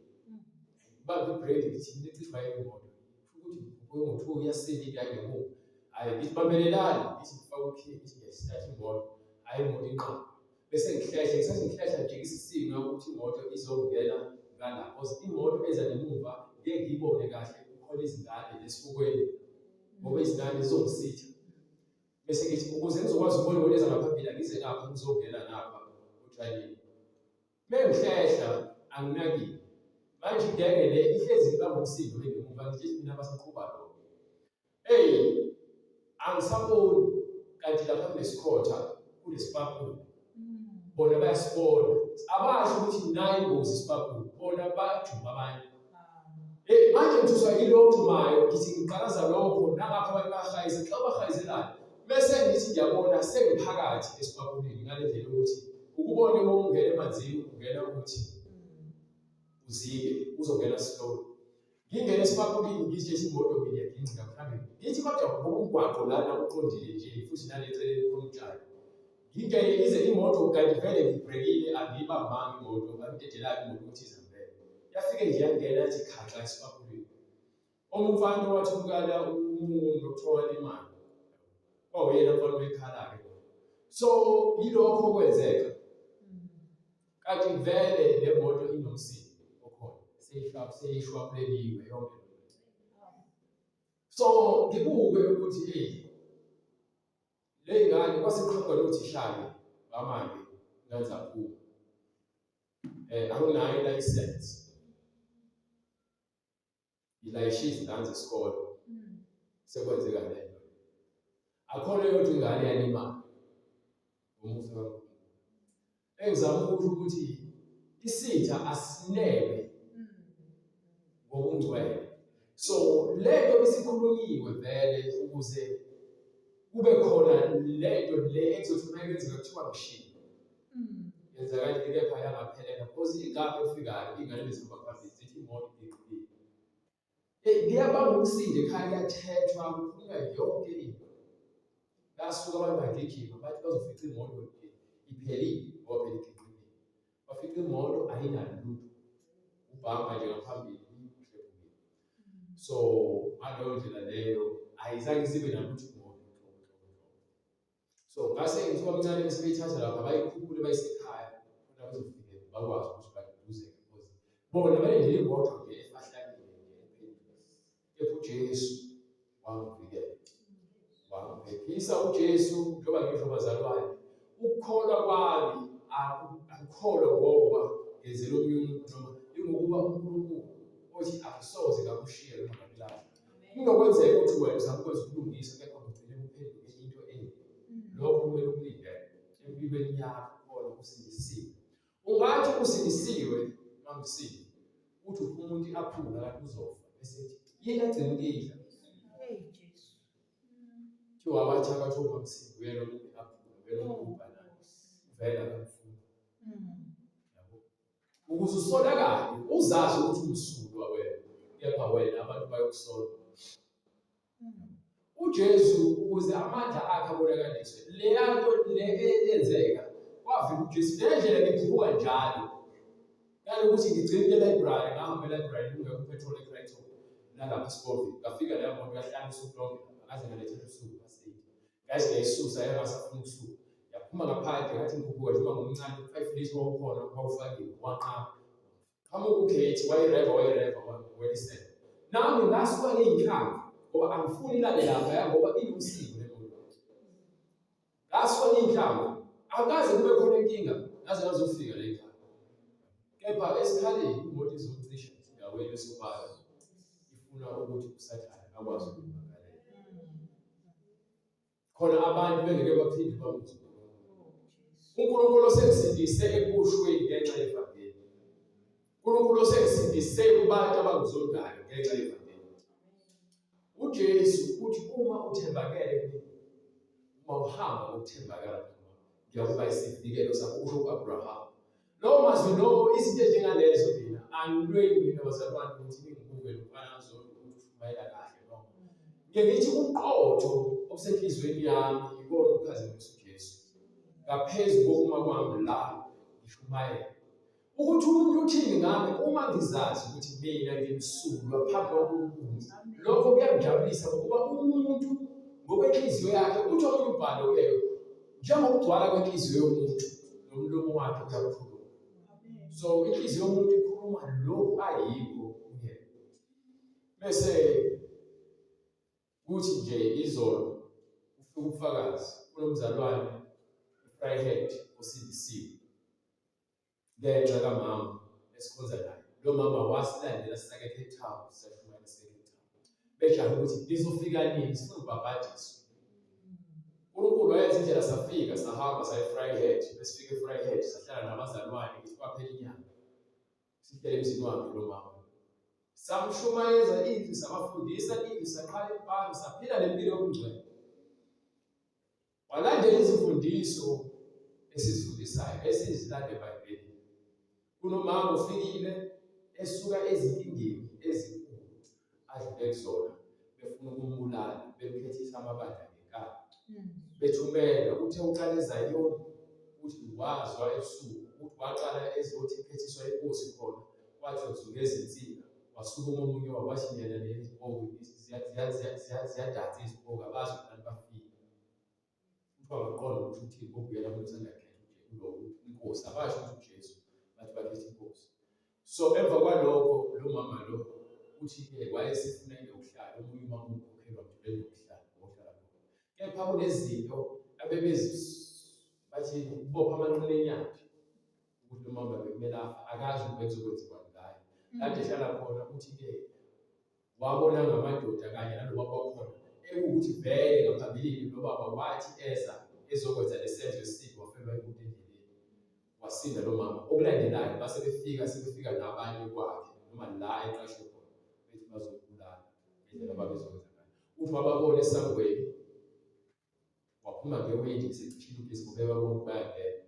Ngibambe ibhreki ngithi mina icishwa yini imoto. Kusho ukuthi ngikhuphuke ngo-two iyasilika ngemuva. Hhayi ngithi bambelelani ngithi ngifaka ukhiye ngithi ngiyayisithatha imoto. Hhayi imoto inqaba. Bese ngihlehla ngisathi ngihlehla nje isisimo ukuthi imoto izongena ngala because imoto eza ngemuva ngeke ngiyibone kahle kukhona izingane esibukweni ngoba izingane zizongisitha. Bese ngithi ukuze ngizokwazi ukubona imoto eza ngaphambili angize ngapha ngizongena ngapha otshanini. Mengihlehla anginakile. Manje igenge le ihlezi ibamba umsindo bengemuva ngithi mina basaqhuba lokho. Hey, angisaboni kanti lapha kunesikhotha kunesipapula. Bona bayasibona. Abasho ukuthi nayi ingozi isipapula. Bona bajuba abanye. Hey, manje ngithuswa yilokhu mayo ngithi ngiqalaza lokho nangapha abantu bayahayisa xa bahayiselayo bese ngithi ngiyabona sengiphakathi esipapulini ngale ndlela yokuthi ukubone uma ungena emanzini ungena ukuthi uzike uzongena slow ngingene esipapulini ngithi imoto mina ngingcika mhlawumbe ngithi kodwa ngokumgwaqo lana uqondile nje futhi nale celeni khona utshani Ngingene ize imoto kanti vele ngibrekile angiyibambanga imoto angidedelanga imoto ukuthi izihambele. Yafike nje yangena yathi khaxa esipapulini. Omunye umfana wathi umkala umunwe okuthiwa walimala. Kwawuyena mfana wekhala-ke lo. So yilokho okwenzeka. Kanti vele le moto inomsindo okhona seyishwabuleliwe yonke le nto. So ngibuke ukuthi hey Ley'ngane kwase kuqhamuka lo thisha-ke bama-ke ingane zaphuma. Anginayo ilayisensi. Ngilayishe izingane zesikole. Sekwenzeka le nto. Akhona eyodwa ingane yalimala ngomusa kaNkulunkulu. Engizama ukusho ukuthi isitha asineme ngokungcwele. So lento isikhulunyiwe vele ukuze kube khona lento le ekuzothi uma kwenzeka kuthiwa ngishilo. Yenzakalile kepha yangaphelela because ingane efikayo ingane bezihamba phambili zithi imoto igiqikile. Hey, kuyabanga umsindo ekhaya kuyathethwa kukhulunywa yonke into. Basuka abantu bagijima bathi bazofica imoto iphelile ngoba phela igiqikile. Bafica imoto ayinalutho. Ubhamba nje ngaphambili ihlephukile. So ngaleyo ndlela leyo ayizange sibe nalutho imoto. So ngase ngithiwa mncane bese beyithatha lapha bayikhuphule bayisekhaya khona bezofike bakwazi ukuthi baduduzeke because bona balindele imoto nje efahlakile nje ephelile. Kepha uJesu wangivikela. Wangiphephisa uJesu njengoba ngisho bazalwane ukukholwa kwami angikholwa ngoba ngenzela omunye umuntu noma ingokuba uNkulunkulu othi angisoze ngakushiya noma ngakulahla. Kunokwenzeka ukuthi wena uzama ukwenza ubulungisa kepha kugcine kuphenduke into embi. Lokho kumele ukulindele empilweni yakho khona usindisiwe. Ungathi usindisiwe mamsini uthi ufuna umuntu i-aphula kanti uzofa bese ethi yini agcina ukuyidla. Hey Jesu. Kuthiwa wathi akathi umamsini uyena omuntu i-aphula uyena omuntu ubhanana vele akamfuni. Yabo. Ukuze usolakale uzazi ukuthi umsulwa wena kepha wena abantu bayokusola. UJesu ukuze amandla akhe abonakaliswe leya nto le eyenzeka kwavela uJesu le ndlela ngikhuphuka njalo nanokuthi ngigcine e-library ngahamba e-library kungekho petrol eCrichton nalapha eSpoville ngafika leya moto yahlala usuku lonke ngaze ngalethela usuku past 8 ngaze ngayisusa yangasafuna ukusuka yaphuma ngaphandle ngathi ngikhuphuka njengoba ngomncane 5 litre wawukhona wawufakiwe wanqaba Qhamuka uKate wayireva wayireva welisela. Nami ngasuka ngiyinhlamvu ngoba angifuni ilale lapha ngoba inomsindo le moto. Ngasuka ngiyinhlamvu akaze kube khona inkinga ngaze ngazofika la ekhaya. Kepha esikhaleni imoto izocisha endaweni esobala ifuna ukuthi uSathane akwazi ukuyimangalela. Khona abantu bengeke baphinde bamuzwe uNkulunkulu osengisindise ekuboshweni ngenxa yevangeli. uNkulunkulu osengisindise kubantu abangizondayo ngenxa yevangeli. UJesu uthi uma uthembakele kumina, uma uhamba ngokuthembakala kumina, ngiyakuba isivikelo sakho, usho u-Abrahama. Lawo mazwi lowo izinto ezinjengalezo mina angilweli mina bazalwane ukuthi ningibuke lo mfana azondo ukuthi ushumayela kahle no. Ngike ngithi uqotho obusenhliziyweni yami yikona ukukhazimulisa uJesu. Ngaphezu kokuma kwami la ngishumayela. Ukuthi umuntu uthini ngami uma ngizazi ukuthi mina ngimsulwa phambi kwaNkulunkulu. Lokho kuyangijabulisa ngokuba umuntu ngokwenhliziyo yakhe uthi omunye umbhalo-ke Njengokugcwala kwenhliziyo yomuntu nomlomo wakhe uyakhuluma. So inhliziyo yomuntu ikhuluma lokhu ayikho kuyena. Bese kuthi nje izolo ufika ubufakazi kunomzalwane uFryhead osindisiwe. Ngenxa kamama esikhonza naye. Lo mama wasilandela sisake eCape Town, sisashumayela sise Cape Town. Bejahe ukuthi nizofika nini sifuna ubhabhadiswa. uNkulunkulu wayenza indlela safika sahamba saya eVryheid, besifika eVryheid sahlala nabazalwane ngithi kwaphela inyanga. Sihlele emzini wakhe lo mama. Samshumayeza izwi, sabafundisa izwi, saqala ibhalo, saphila lempilo yobungcwele. Walandela izimfundiso esizifundisayo esizilanda eBhayibhelini. Kunomama ofikile esuka ezinkingeni ezinkulu adlule kuzona befuna ukumbulala bemkhethisa amabandla ngenkani. Bethumela uthe uqala eZayoni uthi wazwa ebusuku ukuthi waqala ezothi khethiswa inkosi khona wathi uzungeza insika wasukuma omunye wabo wathi yena nezipoki ziyadansa izipoki abazi ukuthi bafile. Kuthiwa baqonda ukuthi uthini ngoba uyena umuntu osanda khetha uJesu lo inkosi abasho ukuthi uJesu bathi bakhetha inkosi. So emva kwalokho lo mama lo uthi-ke wayesefuna indawo yokuhlala omunye umama umkhokhelwa mthole indawo yokuhlala ngohlala khona. Kepha kunezinto abebezi bathi kubopha amanqina enyathi ukuthi lo mama bekumele afa akazi ukuthi bekuzokwenziwani ngaye. Kade ehlala khona uthi-ke Wabona ngamadoda kanye nalobaba wakhona ekuwukuthi vele ngaphambilini lo baba wathi eza ezokwenza lesenzo esibi wafelwa imoto endleleni wasinda lo mama. Okulandelayo base befika sebefika nabanye kwakhe noma la eqashwe khona bethi bazokubulala ngendlela ababezokwenza ngayo. Uthi wababona esangweni waphuma ngewindi esecishile ugesi ngoba ebabona ukuthi bayangena.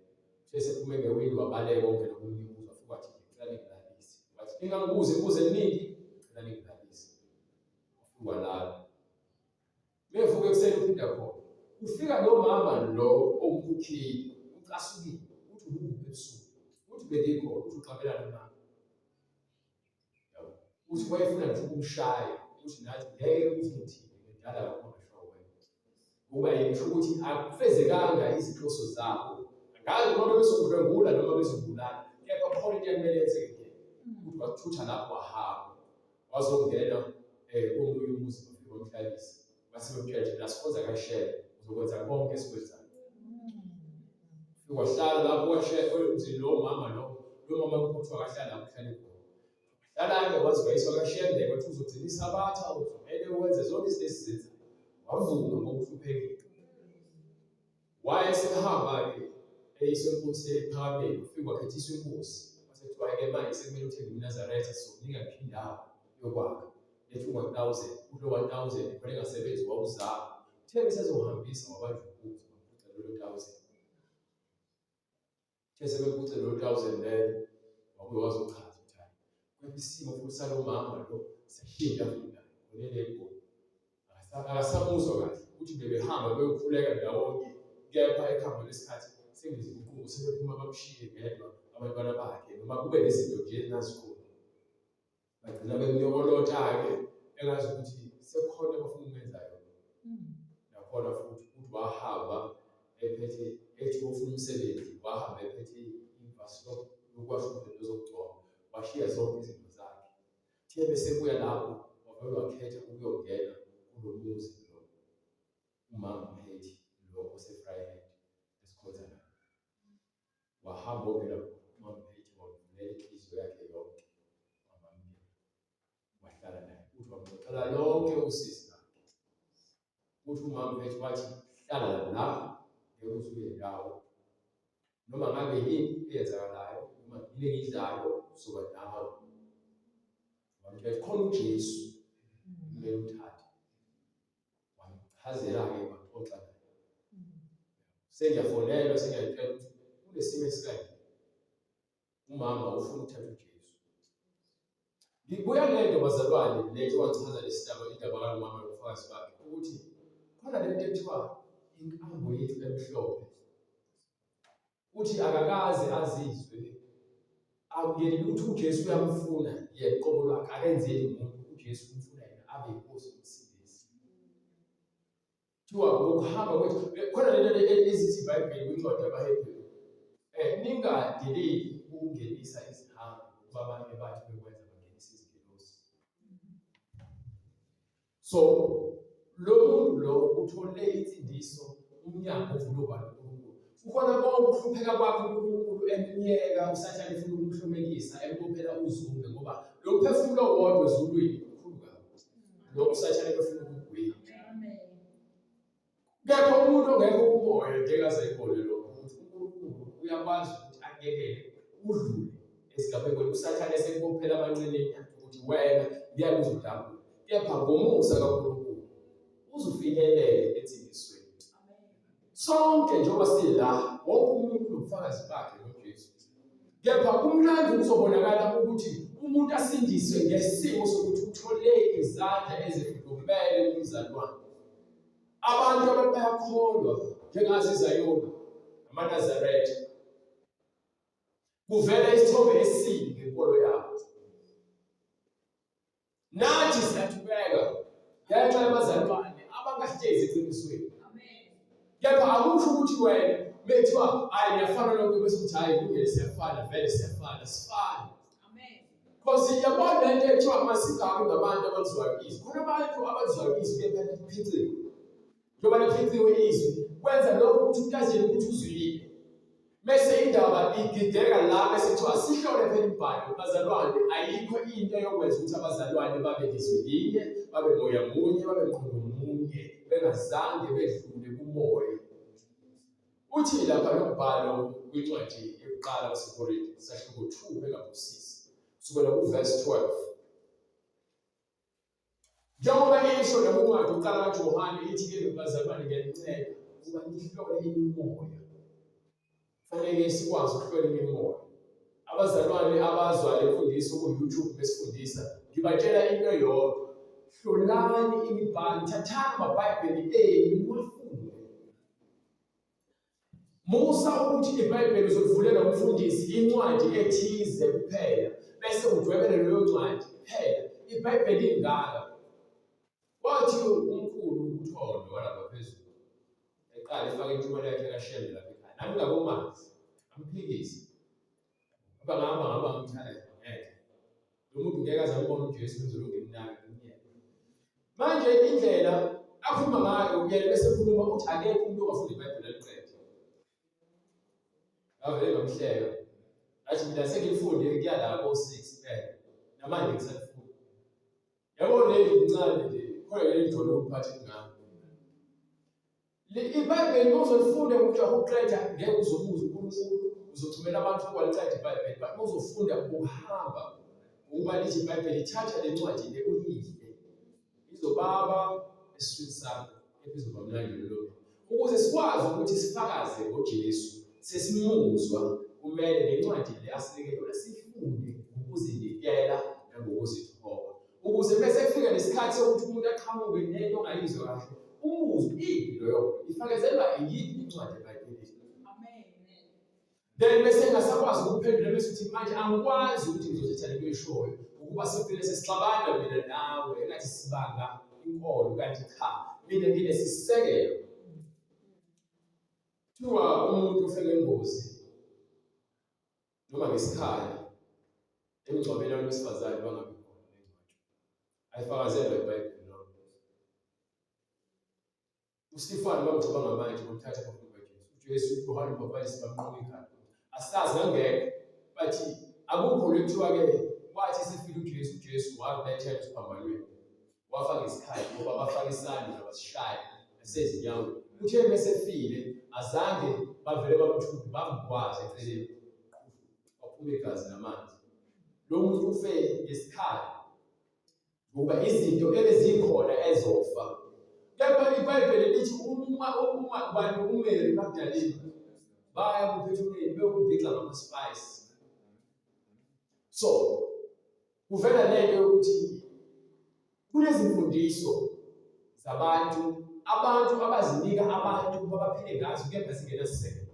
Uthe sephume ngewindi wabaleka ongena komunye umuzi wafika wathi ngicela ningilalise. Wathi ningangibuzi imibuzo eminingi, ngicela ningilalise. Wafika walala. Mevuka ekuseni uphinda khona. Ufika nomama lo owumkhukheli, ucasukile, uthi ubukuphi ebusuku? Uthi bengikhona, uthi uqabelana mama. Uthi wayefuna nje ukumshaya, uthi nathi ngeke uzungithinte ngidala kakhulu ngisho wena. Kuba yisho ukuthi akufezekanga izinhloso zabo. Angazi noma bezokudlwengula noma bezobulala, kepha khona into ekumele yenzeke kuyena. Ukuthi wathutha lapho wahamba. Wazongena komunye umuzi wafika wamhlalisa. Wase bemtshela nje la sikhonza kaShembe, uzokwenza konke esikwenzayo. Fika wahlala lapho kwaShembe emzini lowo mama lo, lo mama kuthiwa akahlala lapho uhlale khona. Wahlala-ke waze wayiswa kaShembe kwathi uzogcina isabatha, uzomele wenze zonke izinto esizenzayo. Wavuma ngoba uhluphekile. Wayesehamba-ke eyiswa enkosi ephakameni, ufike wakhethiswa inkosi. Kwase kuthiwa-ke manje sekumele uthenge iMnazaretha, sizokunika yiphi indawo yokwakha. Lethu 1000, kulo 1000 khona engasebenzi wawuzama. Uthe besezohambisa wabanjwa inkunzi, bamuphuca lolo 1000. Uthe sebephuce lolo 1000 lelo, wabuye wazochaza ukuthi hayi, kepha isimo futhi salo mama lo sashintsha futhi naye, khona eGoli. Akasamuzwa kahle ukuthi bebehamba beyokhuleka ndawonye kepha ekuhambeni kwesikhathi sekunezinguquko sebephuma bamshiye ngedwa abantwana bakhe noma kube nezinto nje ezingazikhona. Bagcina bemnyokolota-ke engazi ukuthi sekukhona abafuna ukumenza yona. Nakhona futhi ukuthi wahamba ephethe ethi ufuna umsebenzi wahamba ephethe ivasilop yokuwasha izinto zokugcoba washiya zonke izinto zakhe. Uthe besebuya lapho wavele wakhetha ukuyongena kulo muzi lo umama Mphethi lo oseVryheid esikhonza naye. Wahamba wongena umama Mphethi wamvulela inhliziyo yakhe yonke wamamukela wahlala naye uthi wamxoxela lonke usizi lwakhe. Uthi umama Mphethi wathi hlala la ngeke uze uye ndawo noma ngabe yini eyenzakalayo noma yini engiyidlayo uzoba nawe wamtshela khona uJesu kumele uthathe wamchazela-ke waxoxa naye sengiyafonelwa sengiyayitshela ukuthi kunesimo esikanje umama ufuna ukuthatha uJesu Ngibuya lento bazalwane le njengoba ngichaza lesidaba indaba kalomama nobufakazi bakhe ukuthi khona lento ekuthiwa inkambo yethu emhlophe uthi akakaze azizwe akuyeli ukuthi uJesu uyamfuna yena qobo lwakhe akenzeli umuntu uJesu umfuna yena abe inkosi nomsindisi Kuthiwa ngokuhamba kwethu khona lento ezithi iBhayibheli kwincwadi yabaHebheru ningadeleli ukungenisa izihambi ngokuba abanye bathi bekwenza bangenisa izingelosi. So lo muntu lo uthole insindiso umnyango ovulwa uNkulunkulu. Kukhona konke ukuhlupheka kwakhe uNkulunkulu emyeka uSathane efuna ukumhlomekisa embophela uzunge ngoba lo mphefumulo owodwa ezulwini mkhulu kabi. Lo uSathane efuna ukugwila. Kepha umuntu ongekho kumoya ngeke aze ayibone lokho ukuthi uNkulunkulu uyakwazi ukuthi akuyekele udlule esigamekweni uSathane esekubophela amanqineni ukuthi wena ngeke uze udabule. Kepha ngomusa kaNkulunkulu uzufinyelele ensindisweni. Sonke njengoba sila wonke umuntu unobufakazi bakhe ngoJesu. Kepha kumnandi kuzobonakala ukuthi umuntu asindiswe ngesimo sokuthi uthole izandla ezifudumele kumzalwane. Abantu abantu bayakholwa njengazi iZayoni amaNazaretha. Kuvela isithombe esibi ngenkolo yabo. Nathi siyathubeka ngenxa yabazalwane abangahlezi eqinisweni. Kepha akusho ukuthi wena methiwa hayi niyafana lonke bese uthi hayi kulungile siyafana vele siyafana sifane. Amen. Because yabona lento ethiwa masingabi ngabantu abalizwayo izwi. Khona abantu abalizwayo izwi kepha liphiciwe. Njengoba liphiciwe izwi kwenza lokho ukuthi umuntu azele ukuthi uzwile. Bese indaba igideka la bese kuthiwa sihlole phela imibhalo bazalwane ayikho into eyokwenza ukuthi abazalwane babe lizwi linye babe moya munye babe mqondo munye bengazange bedlule kumoya uthi lapha lo mbhalo kwincwadi yokuqala waseKorinte sahluko 2 bheka ku-6 kusukela kuvesi 12 Njengoba isho nakuncwadi uqala kaJohane ithi ke bazalwane ngiyanicela ukuba nihlole imimoya. Fanele sikwazi ukuhlola imimoya. Abazalwane abazwa le mfundiso ku-YouTube besifundisa, ngibatshela into eyodwa. Hlolani imibhalo, thathani amaBhayibheli enu niwafunde. Musa ukuthi iBhayibheli uzolivulela umfundisi incwadi ethize kuphela bese udwebele leyo ncwadi kuphela. IBhayibheli lingaka. Wathi umkhulu uThondo walapha phezulu eqala efaka intshumayelo yakhe kaShembe lapha ekhaya. Nami ngakomazi, amphikise. Ngoba ngahamba ngaba ngimthanda ngeke. Lo muntu ngeke aze ambone uJesu ngizolunga ngimnake ngimyeke. Manje indlela akhuluma ngayo kuyena bese ekhuluma uthi akekho umuntu ongafunda iBhayibheli aliqede. Ngavele ngamhleka. Ngathi mina sengilifunde kuya la ko-6 kuphela. Namanje ngisalifunda. Yabo leli lincane nje, khona leli jolo ukuphatha ingane. IBhayibheli uma uzolifunda ngokujaha ukuqeda ngeke uzobuza uNkulunkulu, uzothumela abantu ukuba liqede iBhayibheli, but uma uzofunda ukuhamba ukuba lithi iBhayibheli thatha le ncwadi le uyidle, izobaba esiswini sakho, kepha izoba mnandi lolo. Ukuze sikwazi ukuthi sifakaze ngoJesu, sesimuzwa, kumele le ncwadi le asinike yona siyifunde ngokuzinikela nangokuzithoba. Ukuze bese kufika nesikhathi sokuthi umuntu aqhamuke nento ongayizwa kahle, umuzwe iyiphi leyo nto, ifakazelwa iyiphi incwadi eBhayibhelini. Amen. Then bese engasakwazi ukuphendula bese uthi manje angikwazi ukuthi ngizothatha lento oyishoyo ukuba sigcine sesixabana mina nawe engathi sibanga inkolo kanti cha mina nginesisekelo. Kuthiwa umuntu ofe ngengozi noma ngesikhali emngcwabeni abantu besifazane bangabi khona bengcwatshwa. Ayifakazelwa iBhayibheli lona. UStefani bamgxoba ngamatshe bamthatha bafuna uJesu. UJesu uJohane uMbhapathizi bamnquma ikhanda. Asazi ngangekho bathi akukho lekuthiwa-ke wathi esefika uJesu uJesu wabethela esiphambanweni wafa ngesikhathi ngoba bafaka isandla basishaya nasezinyaweni. Uthe mesefile azange bavele bamthumbe bamgwaze eceleni waphuma igazi namanzi. Lo muntu ufe ngesikhathi ngoba izinto ebezikhona ezofa kepha iBhayibheli lithi uma uma ubani uMary Magdalene baya kuphethumeni beyokubhixa ngama-spice so kuvela lento yokuthi kunezimfundiso zabantu abantu abazinika abantu ukuba baphile ngazo kepha zingenasisekelo.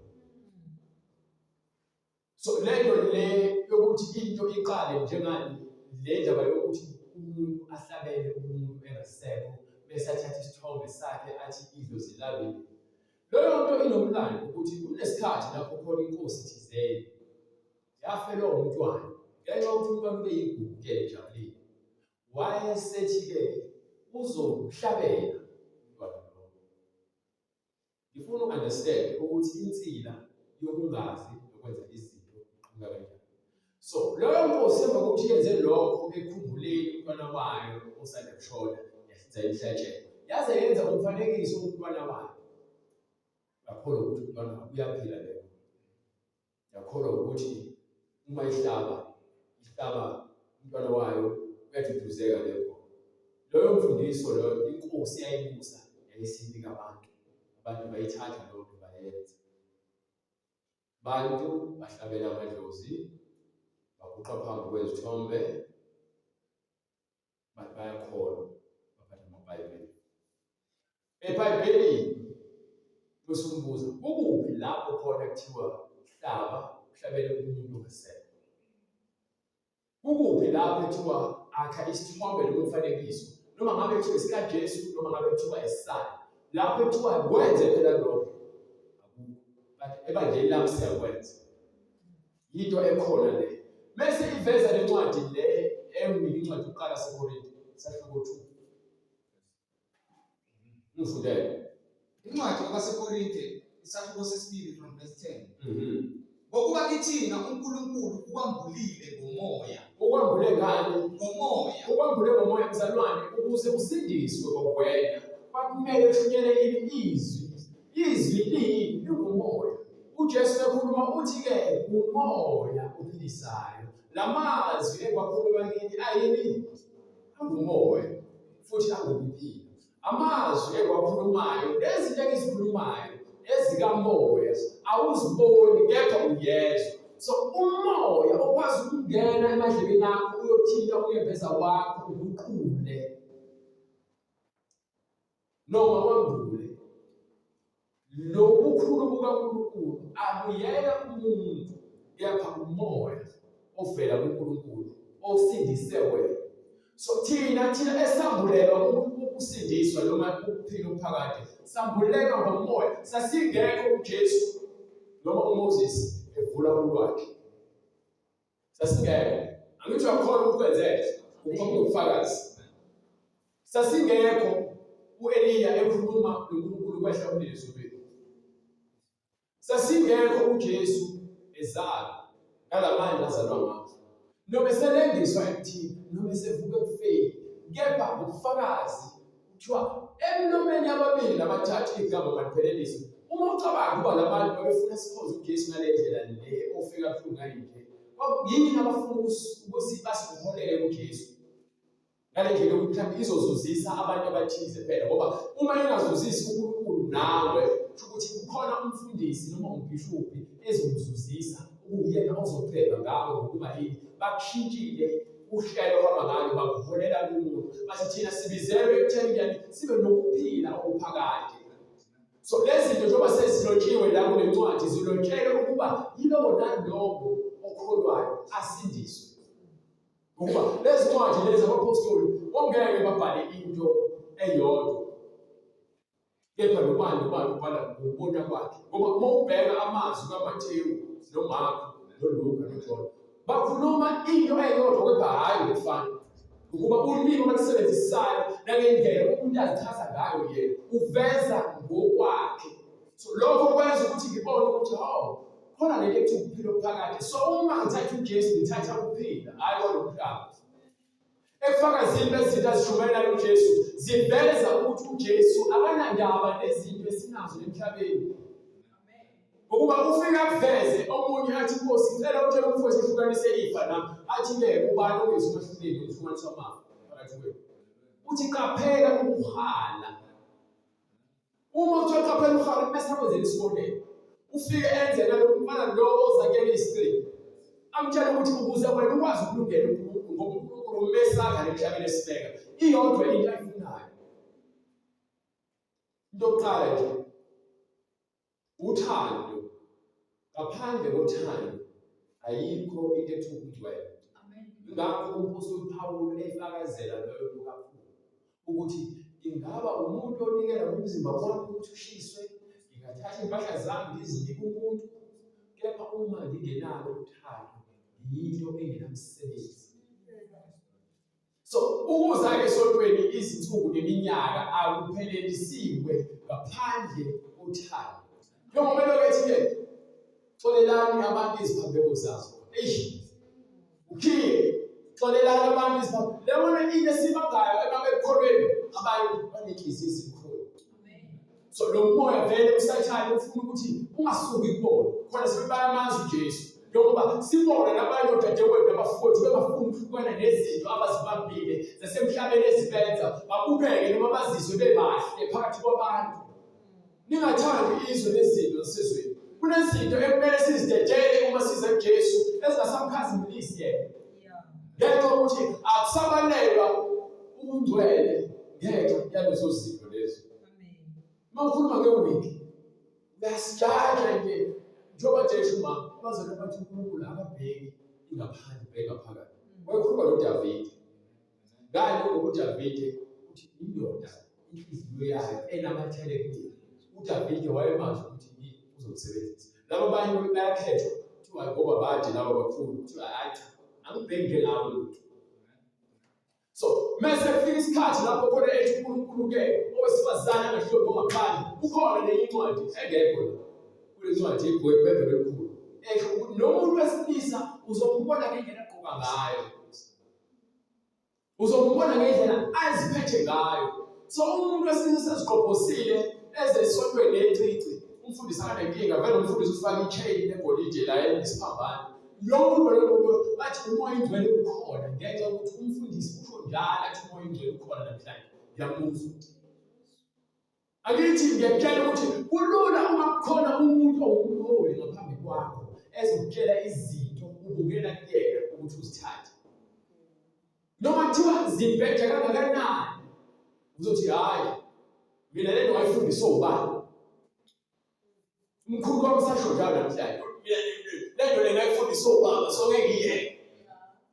So lento le yokuthi into iqale njengani le ndaba yokuthi umuntu ahlabele umuntu engasekho bese athathe isithombe sakhe athi idlozi lami. Leyo nto inomlando ukuthi kunesikhathi lapho khona inkosi thizeni yafelwa umntwana ngenxa yokuthi umntwana ube yigugu ke ejabulile. Wayesethi-ke uzohlabela umntwana lowo. Ngifuna u-understand ukuthi insila yokungazi nokwenza izinto iqhamuka kanjani. So leyo nkosi emva kokuthi yenze lokho ekhumbuleni umntwana wayo osanda kushona yahlinza imihlatshelo yaze yenza umfanekiso womntwana wayo. Ngakholwa ukuthi umntwana uyaphila leyo. Ngiyakholwa ukuthi uma ihlaba ihlaba umntwana wayo uyaduduzeka leyo leyo mfundiso leyo inkosi yayibusa yayisinika abantu abantu bayithatha leyo nto bayenza bantu bahlabela amadlozi baguqa phambi kwezithombe Bathi bayakholwa, baphatha amaBhayibheli. EBhayibhelini bese umbuza kukuphi lapho khona kuthiwa hlaba uhlabele umuntu ongasekho? Kukuphi lapho kuthiwa akha isithombe noma umfanekiso noma ngabe kuthiwa esikaJesu noma ngabe kuthiwa esisana lapho kuthiwa kwenze phela lokho akukho but ebandleni lami siyakwenza Yinto ekhona le. Mese iveza le ncwadi le enginika incwadi yokuqala seKorinte sahluko 2. Ngifundele. Incwadi kwabaseKorinte isahluko sesibili from verse 10. Ngokuba kithina uNkulunkulu ukwambulile ngomoya. Ukwambule ngani? Ngomoya. Ukwambule ngomoya mzalwane ukuze usindiswe ngokwena. Kwakumele kushunyele izwi. Izwi liyini? Lingumoya. UJesu ekhuluma uthi-ke umoya ophilisayo. La mazwi engiwakhuluma kini ayini? Angumoya futhi angukuphila. Amazwi engiwakhulumayo nezinto engizikhulumayo Ezikamoya awuziboni kepha uyezwa. So umoya okwazi ukungena emadlebeni akho uyothinta unembeza wakho uguqule noma wambule lobukhulu bukaNkulunkulu. Akuyena umuntu kepha umoya ovela kuNkulunkulu osindise wena. So thina esambulelwa ukusindiswa noma ukuphila okuphakade, sambulelwa ngomoya. Sasingekho uJesu noma uMoses evula ulwandle, sasingekho. Angithi uyakhona ukuthi kwenzeke ukuba kunobufakazi. Sasingekho uEliya ekhuluma noNkulunkulu kwehla umlilo ezulwini. Sasingekho uJesu ezalwa ngalamandla azalwa ngawo, noma eselengiswa emthini, noma esevuka ekufeni, kepha ngobufakazi kuthiwa emlomeni yababili nabathathu igama maliphelelise. Uma ucabanga ukuba labantu babefuna sikhonze uJesu ngale ndlela le ofika buhlungu ngayo nje, yini abafuna ukuthi basiholele kuJesu ngale ndlela yokuthi mhlawumbe izozuzisa abantu abathize phela, ngoba uma ingazuzisi uNkulunkulu nawe, kusho ukuthi kukhona umfundisi noma umbhishobhi ezomzuzisa, okuyena ozoceba ngawe ngokuba yini bakushintshile uhlelo ohamba ngalo, bakuholela kumuntu. Bathi thina sibizelwe ekutheni yani sibe nokuphila okuphakade. So lezi zinto njengoba sezilotshiwe la kule ncwadi, zilotshelwe ukuba yilowo nalowo okholwayo asindiswe. Ngokuba lezi ncwadi lezi abaphostoli bongeke babhale into eyodwa, kepha nobani nobani ubhala ngokubona kwakhe. Ngoba uma ubheka amazwi kaMathewu noMarku noLuka noJohn, bakhuluma into eyodwa kepha hhayi ngokufana. Ngokuba ulimi abalusebenzisayo nangendlela umuntu azichaza ngayo yena uveza ngokwakhe. So lokho kwenza ukuthi ngibone ukuthi hawu, khona lento ekuthiwa ukuphila okuphakade. So uma ngithatha uJesu ngithatha ukuphila, hhayi kwalomhlaba. Ekufakazini bezinto azishumayelayo uJesu ziveza ukuthi uJesu akanandaba nezinto esinazo emhlabeni. Ngokuba ufika akuveze omunye athi, Nkosi, ngicela utshele umfowethu ehlukanise ifa nami. Athi-ke, ubani ongezi umahluleli umhlukanisi wamafa phakathi kwenu? Uthi qaphela ukuhala. Uma kuthiwa qaphela uhala, bese akwenzela isibonelo. Ufike enze nalo mfana lo ozakele isiqephu, amtshele ukuthi ukuze wena ukwazi ukulungela uNkulunkulu, ngoba uNkulunkulu umesaka emhlabeni esibeka iyodwa into ayifunayo. Into yokuqala nje uthando. Ngaphandle kothando ayikho into ekuthiwa ubungcwele. Ngakho umphostoli Pawulu efakazela loyo nto kakhulu ukuthi ngingaba umuntu onikela ngomzimba wami ukuthi ushiswe, ngingathatha impahla zami ngizinike umuntu, kepha uma ngingenalo uthando ngiyinto engenamsebenzi. So ukuza esontweni izinsuku neminyaka akuphelelisiwe ngaphandle kothando. Njengoba elokhu ethi-ke xolelani abantu iziphambeko zabo. Eish. Ukhiye xolelani abantu iziphambeko. Leyona into esibangayo ebabekholweni abantu banenhliziyo ezibuhlungu. So lo moya vele uSathane ufuna ukuthi ungasuki kubona. Khona sebebayamazi uJesu. Njengoba sibona nabanye odadewethu nabafowethu bebafuna ukuhlukana nezinto abazibambile zasemhlabeni ezibenza babukeke noma bazizwe bebahle phakathi kwabantu. Ningathandi izwe nezinto zasezweni. Kunezinto ekumele sizidedele uma siza kuJesu ezingasamkhazimulisi yena. Ngenxa yokuthi akusabalelwa ubungcwele ngenxa yalezo zinto lezo. Uma ukhuluma ngewiki uyasijaja nje njengoba nje esho umama abazalwane bathi uNkulunkulu akabheki ingaphandle ubheka phakathi. Wayekhuluma noDavide. Ngani? Ngoba uDavide uthi indoda inhliziyo yayo enamathele kuye. uDavide wayemazi ukuthi uzomsebenzisa. Laba abanye bayakhethwa kuthiwa ngoba bade laba bakhulu kuthiwa hayi cha angibheki njengawe lutho. So mese kufika isikhathi lapho khona ethi uNkulunkulu ke owesifazane angahloniphi ongaphandle, kukhona nenye incwadi engekho la kule ncwadi yeBhayibheli elikhulu esho ukuthi nomuntu wesilisa uzombona ngendlela agqoka ngayo, uzombona ngendlela aziphethe ngayo. So umuntu wesilisa sezigqobhosile eze esontweni necici, umfundisi akanenkinga vele, umfundisi ufaka i-chain negolide la esiphambano. Lowo muntu lowo bathi umoya ingcwele ukhona ngenxa yokuthi umfundisi usho njalo athi umoya ingcwele ukhona namhlanje, ngiyamuzwa. Akithi ngiyakutshela ukuthi kulula uma kukhona umuntu owumholi ngaphambi kwakho ezokutshela izinto ubukela kuyena ukuthi uzithathe. Noma kuthiwa zibheja kangakanani uzothi hhayi mina le nto wayifundiswa ubani? Umkhulu wami usasho njalo namhlanje. Le nto le ngayifundiswa ubaba so ngeke ngiyeke.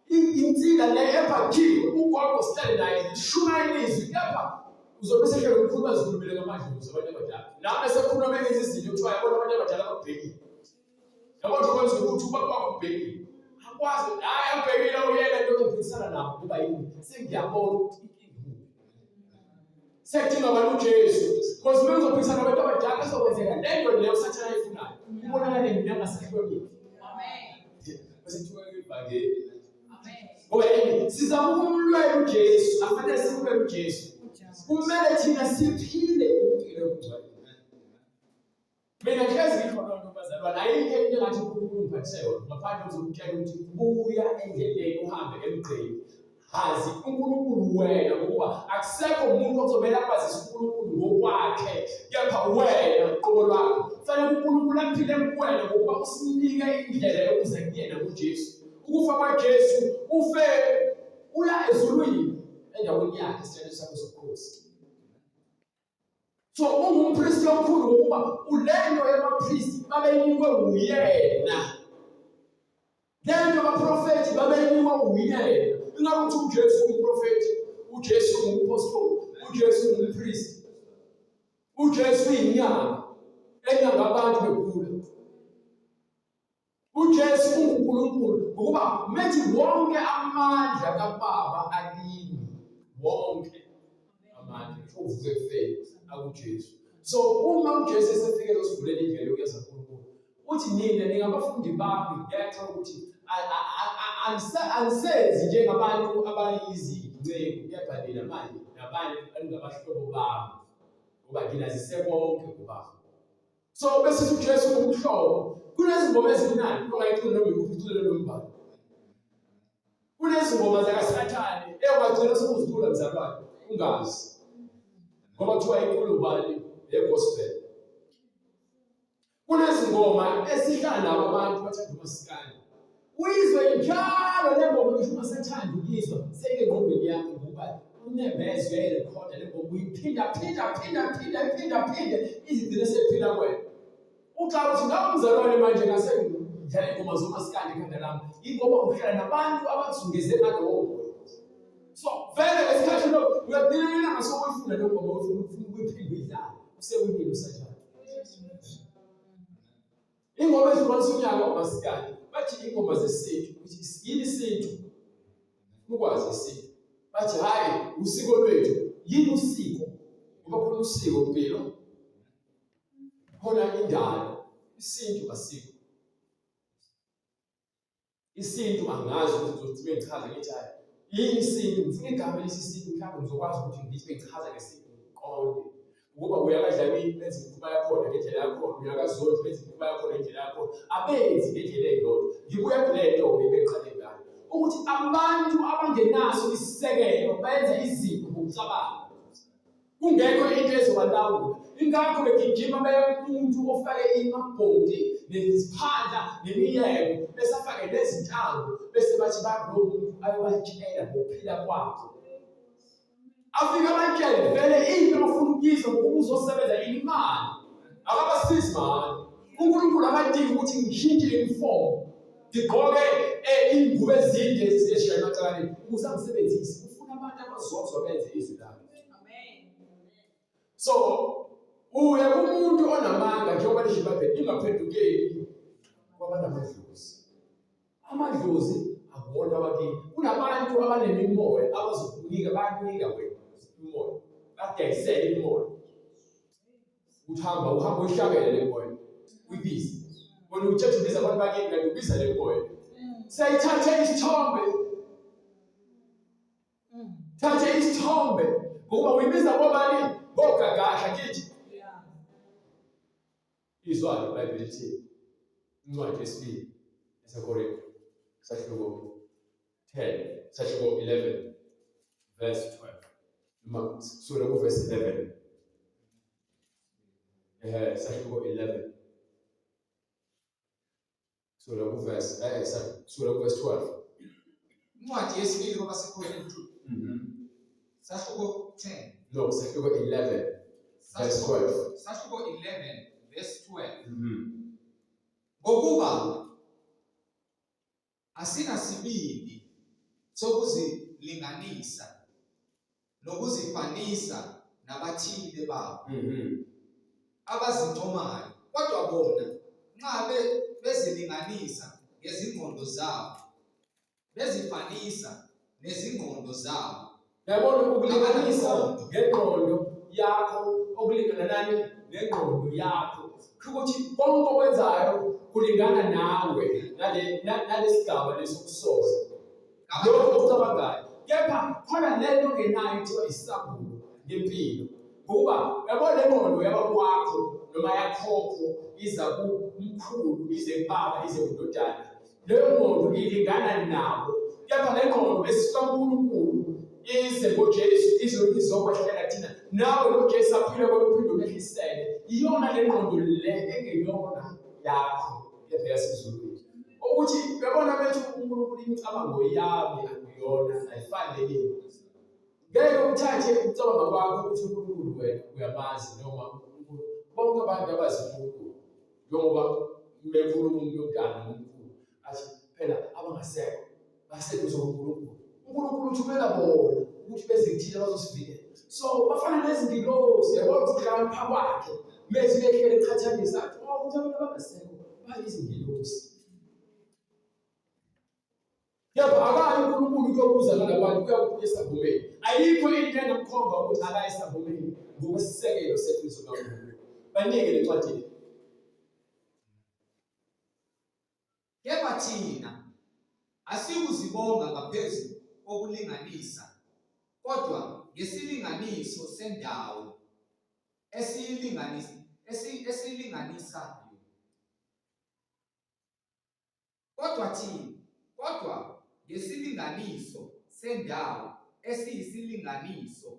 Insila le ebhakiwe ugogo sihlale naye lishumayela izwi kepha uzobe sehlele umkhulu bazikhulumele ngamadlozi abantu abadala. Nami esekhuluma bengenza izinto kuthiwa yabona abantu abadala bakubhekile. Yabo nje kwenza ukuthi ubaba wakho ubhekile. Akwazi hayi ubhekile uyena into engiphikisana nabo kuba yini? Sengiyabona ukuthi inkinga ikuphi. Sekudinga abantu uJesu. Because uma uzophikisana nabantu abadala kuzokwenzeka le nto leyo uSathane ayifunayo. Ubonakale mina ngasahloniphi. Amen. Bese kuthiwa ivangeli. Amen. Ngoba yini? Sizama ukumlwela uJesu, afanele simlwele uJesu. Kumele thina siphile impilo yobungcwele. Mina ngihlezi ngisho loo nto bazalwane, ayikho into engathi uNkulunkulu ungiphathise yona ngaphandle uzokutshela ukuthi buya endleleni uhambe emgqeni. Hazi uNkulunkulu wena ngokuba akusekho umuntu okuzomele akwazise uNkulunkulu ngokwakhe kepha wena uqobo lwakho. Kufanele uNkulunkulu aphile kuwena ngokuba usinike indlela yokuza kuyena kuJesu. Ukufa kwaJesu ufe uya ezulwini endaweni yakhe isitshalo sakho sobukhosi. So ungumpristi omkhulu ngokuba ulento yabapristi babeyinikwe nguyena. Lento yabaprofethi babeyinikwe nguyena. Ingakuthi uJesu ungumprofethi, uJesu ungumphostoli, uJesu ungumpristi. uJesu uyinyanga enyanga abantu begula. UJesu unguNkulunkulu ngokuba methi wonke amandla kaBaba akimi wonke amandla ngisho uvuke ekufeni akuJesu. So uma uJesu esefike ezosivulela indlela yokuya kuNkulunkulu uthi nina ningabafundi bami ngenxa yokuthi anisenzi njengabantu abayizinceku kepha nina manje nabantu aningabahlobo bami ngoba nginazise konke kuBaba. So bese uJesu umhlobo kunezingoma ezimnandi ongayicula noma ikuphi ucule nombani. Kunezingoma zakaSathane ewagcina sokuzicula mzalwane ungazi. Ngoba kuthiwa iculo ubani yegospel. Kunezingoma esihlala nabo abantu bathanda umasikandi. Uyizwe njalo le ngoma ngisho uma sethanda ukuyizwa seyingengqondweni yakho ngoba unembeza uyayirekhoda le ngoma uyiphinda phinda phinda phinda iphinda phinde izigcine sephila kwena. Uxaka ukuthi ngabe umzalwane manje ngase ngidlala ingoma zomasikandi ekhanda lami yingoba uhlala nabantu abakuzungeze ngalowo moya. So vele ngesikhathi lo uyabingelela ngasokuyifunda le ngoma ufuna ukuyiphinda uyidlale usewinile usathane. Ingoma ezihlukanisa unyaka umasikandi bathi ingoma zesintu ukuthi yini isintu ukwazi isintu bathi hhayi usiko lwethu yini usiko ngoba khona usiko mpilo khona indalo isintu asiko Isintu angazi ukuthi ngizothi bengichaza ngithi hayi yini isintu ngifuna igama elithi isintu mhlawumbe ngizokwazi ukuthi ngithi bengichaza ngesintu ngiqonde ukuba uyakadlamini benza imikhuba yakhona ngendlela yakhona uyakazondi benza imikhuba yakhona ngendlela yakhona abenzi ngendlela eyodwa ngibuya kule nto-ke bengiqale ngayo ukuthi abantu abangenaso isisekelo benza izinto ngokucabanga kungekho into ezobalawula ingakho begijima beya kumuntu ofake imabhonti neziphandla nemiyeko bese afake nezintambo bese bathi bakulowo muntu ayobatshela ngokuphila kwakhe afike abatshele vele into abafuna ukuyizwa ngokuba uzosebenza imali akabasizi mahhala uNkulunkulu akadingi ukuthi ngishintshe uniform ngigqoke eh, iy'ngubo ezinde ezishaya emacalaneni ukuze angisebenzise ufuna abantu abazozwa benze izwi lakhe so uya kumuntu onamanga njengoba lisho ibhayibheli ingaphendukeli kwabanamadlozi amadlozi akuwona wakini kunabantu abanemimoya abazokunika bayakunika wena imimoya bakudayisele imimoya uthi hamba uhamba uyihlabele le moya uyibize wena uthethe ubiza abantu bakini kanti ubiza le moya siyayithatha isithombe thathe isithombe ngokuba uyibiza ngobani ngogagasha kithi izwa-ke ibhayibheli lithi incwadi yesibili yasekorinte sahluko 10 sahluko 11 verse 12 noma kusukela kuvesi 11. Sahluko 11. Kusukela kuverse kusukela kuverse 12. Incwadi yesibili kwabaseKorinte. Sahluko 10. No, sahluko 11 verse 12. Sahluko 11 verse 12. Ngokuba asinasibindi sokuzilinganisa nokuzifanisa nabathile babo abazincomayo, kodwa bona nxa bezilinganisa ngezingqondo zabo, bezifanisa nezingqondo zabo. Yabona ukulinganisa ngengqondo yakho okulingana nani nengqondo yakho, kusho ukuthi konke okwenzayo kulingana nawe nalesigaba lesokusola lokho okucabangayo. Kepha khona lento ongenayo kuthiwa isambulo ngempilo, ngokuba yabona le ngqondo yabakwakho noma yakhokho iza kumkhulu, ize kubaba, ize kundodana. Leyo ngqondo ilingana nabo, kepha le ngqondo esuka kuNkulunkulu ize ngoJesu, izolokhu izokwehlela thina nawe noJesu aphile kodwa uphinde umehlisele. Iyona le ngqondo le engeyona yakho kepha yasezulwini. Ukuthi uyabona bethu uNkulunkulu imicabango yami akuyona, ayifani neyenu. Ngeke uthathe ukucabanga kwakho ukuthi uNkulunkulu wena uyamazi noma uNkulunkulu. Bonke abantu abazi uNkulunkulu njengoba bekhuluma umuntu omdala nomkhulu athi phela abangasekho baseduze kuNkulunkulu. uNkulunkulu uthumela bona ukuthi beze kuthina bazosivikela. So bafana nezingilosi, yabona ukuthi ukuhlakanipha kwakhe mezi behlele eqhathanisa athi oh ukuthi abantu abangasekho bayizingilosi. Kepha akayi uNkulunkulu kuyobuza ngalabantu, uyakuya esangomeni. Ayikho into engamkhomba ukuthi akayi esangomeni ngokwesisekelo seqiniso likaNkulunkulu. Baningi le ncwadi. Kepha thina asikuzibonga ngaphezu kokulinganisa, kodwa ngesilinganiso sendawo esiyilinganisayo. Kodwa thina, kodwa ngesilinganiso sendawo esiyisilinganiso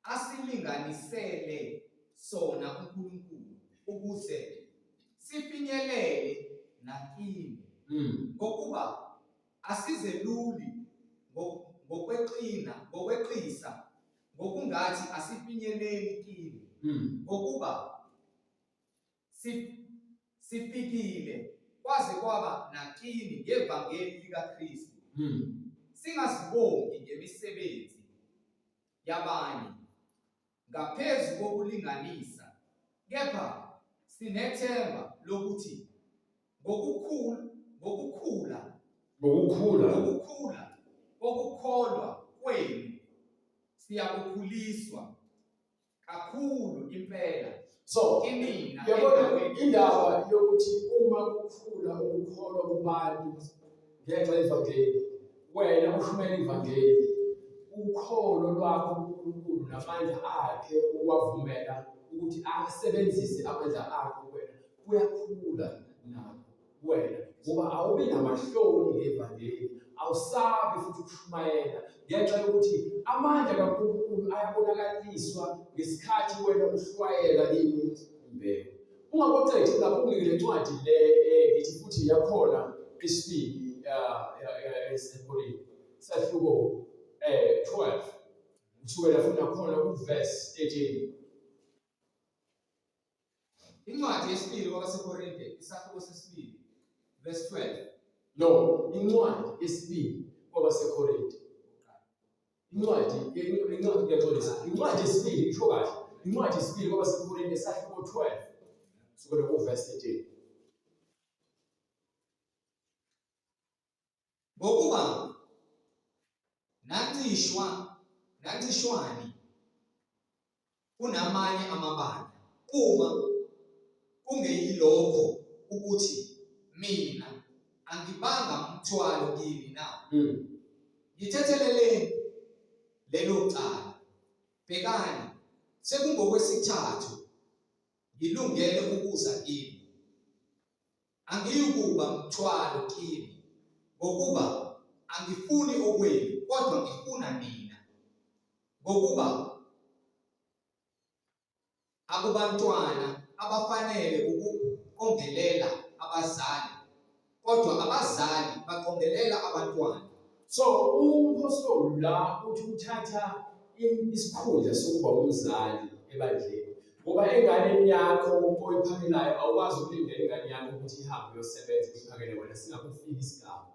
asilinganisele sona uNkulunkulu ukuze sifinyelele nakini. Ngokuba asizeluli ngokweqina, ngokweqisa, ngokungathi asifinyeleli kini. Ngokuba Sifikile kwaze kwaba nakini ngevangeli likaKristu. Singazibongi ngemisebenzi yabanye ngaphezu kokulinganisa, kepha sinethemba lokuthi ngokukhula ngokukhula ngokukhula ngokukhula kokukholwa kwenu siyakukhuliswa kakhulu impela. So Kimina yabona endaweni indaba yokuthi uma kukhula ukukholwa kubantu ngenxa yevangeli, wena ushumela ivangeli, ukholo lwakho kuNkulunkulu namandla akhe uwavumela ukuthi asebenzise amandla akho kuwena, kuyakhula nakho wena, ngoba awubi namahloni ngevangeli, awusabi futhi ukushumayela ngenxa yokuthi amandla kaNkulunkulu ayabonakaliswa ngesikhathi wena uhlwayela ini imbewu. Ungakoqedi lapho unginike le ncwadi le ngithi futhi yakhona isibili eseKorinte sahluko 12 kusukela futhi nakhona kuverse 13. Incwadi yesibili kwabaseKorinte isahluko sesibili verse 12. No, incwadi yesibili kwabaseKorinte. Incwadi incwadi ngiyaxolisa. Incwadi yesibili isho kahle. Incwadi yesibili kwabaseKorinte isahluko 12 kusukela kuverse 13. Ngokuba nancishwa nancishwani kunamanye amabandla uma kungeyilokho ukuthi mina angibanga mthwalo kini na? Ngithetheleleni lelo cala. Bhekani, sekungokwesithathu ngilungele ukuza kini. Angiyukuba mthwalo kini, ngokuba angifuni okwenu, kodwa ngifuna nina. Ngokuba akubantwana abafanele ukuqongelela abazali, kodwa abazali baqongelela abantwana. So umpostoli la uthi uthatha isikhundla sokuba umzali ebandleni, ngoba enganeni yakho oyiphakelayo awukwazi ukulindela ingane yakho ukuthi ihambe iyosebenza uyiphakele wena singakufiki isigaba.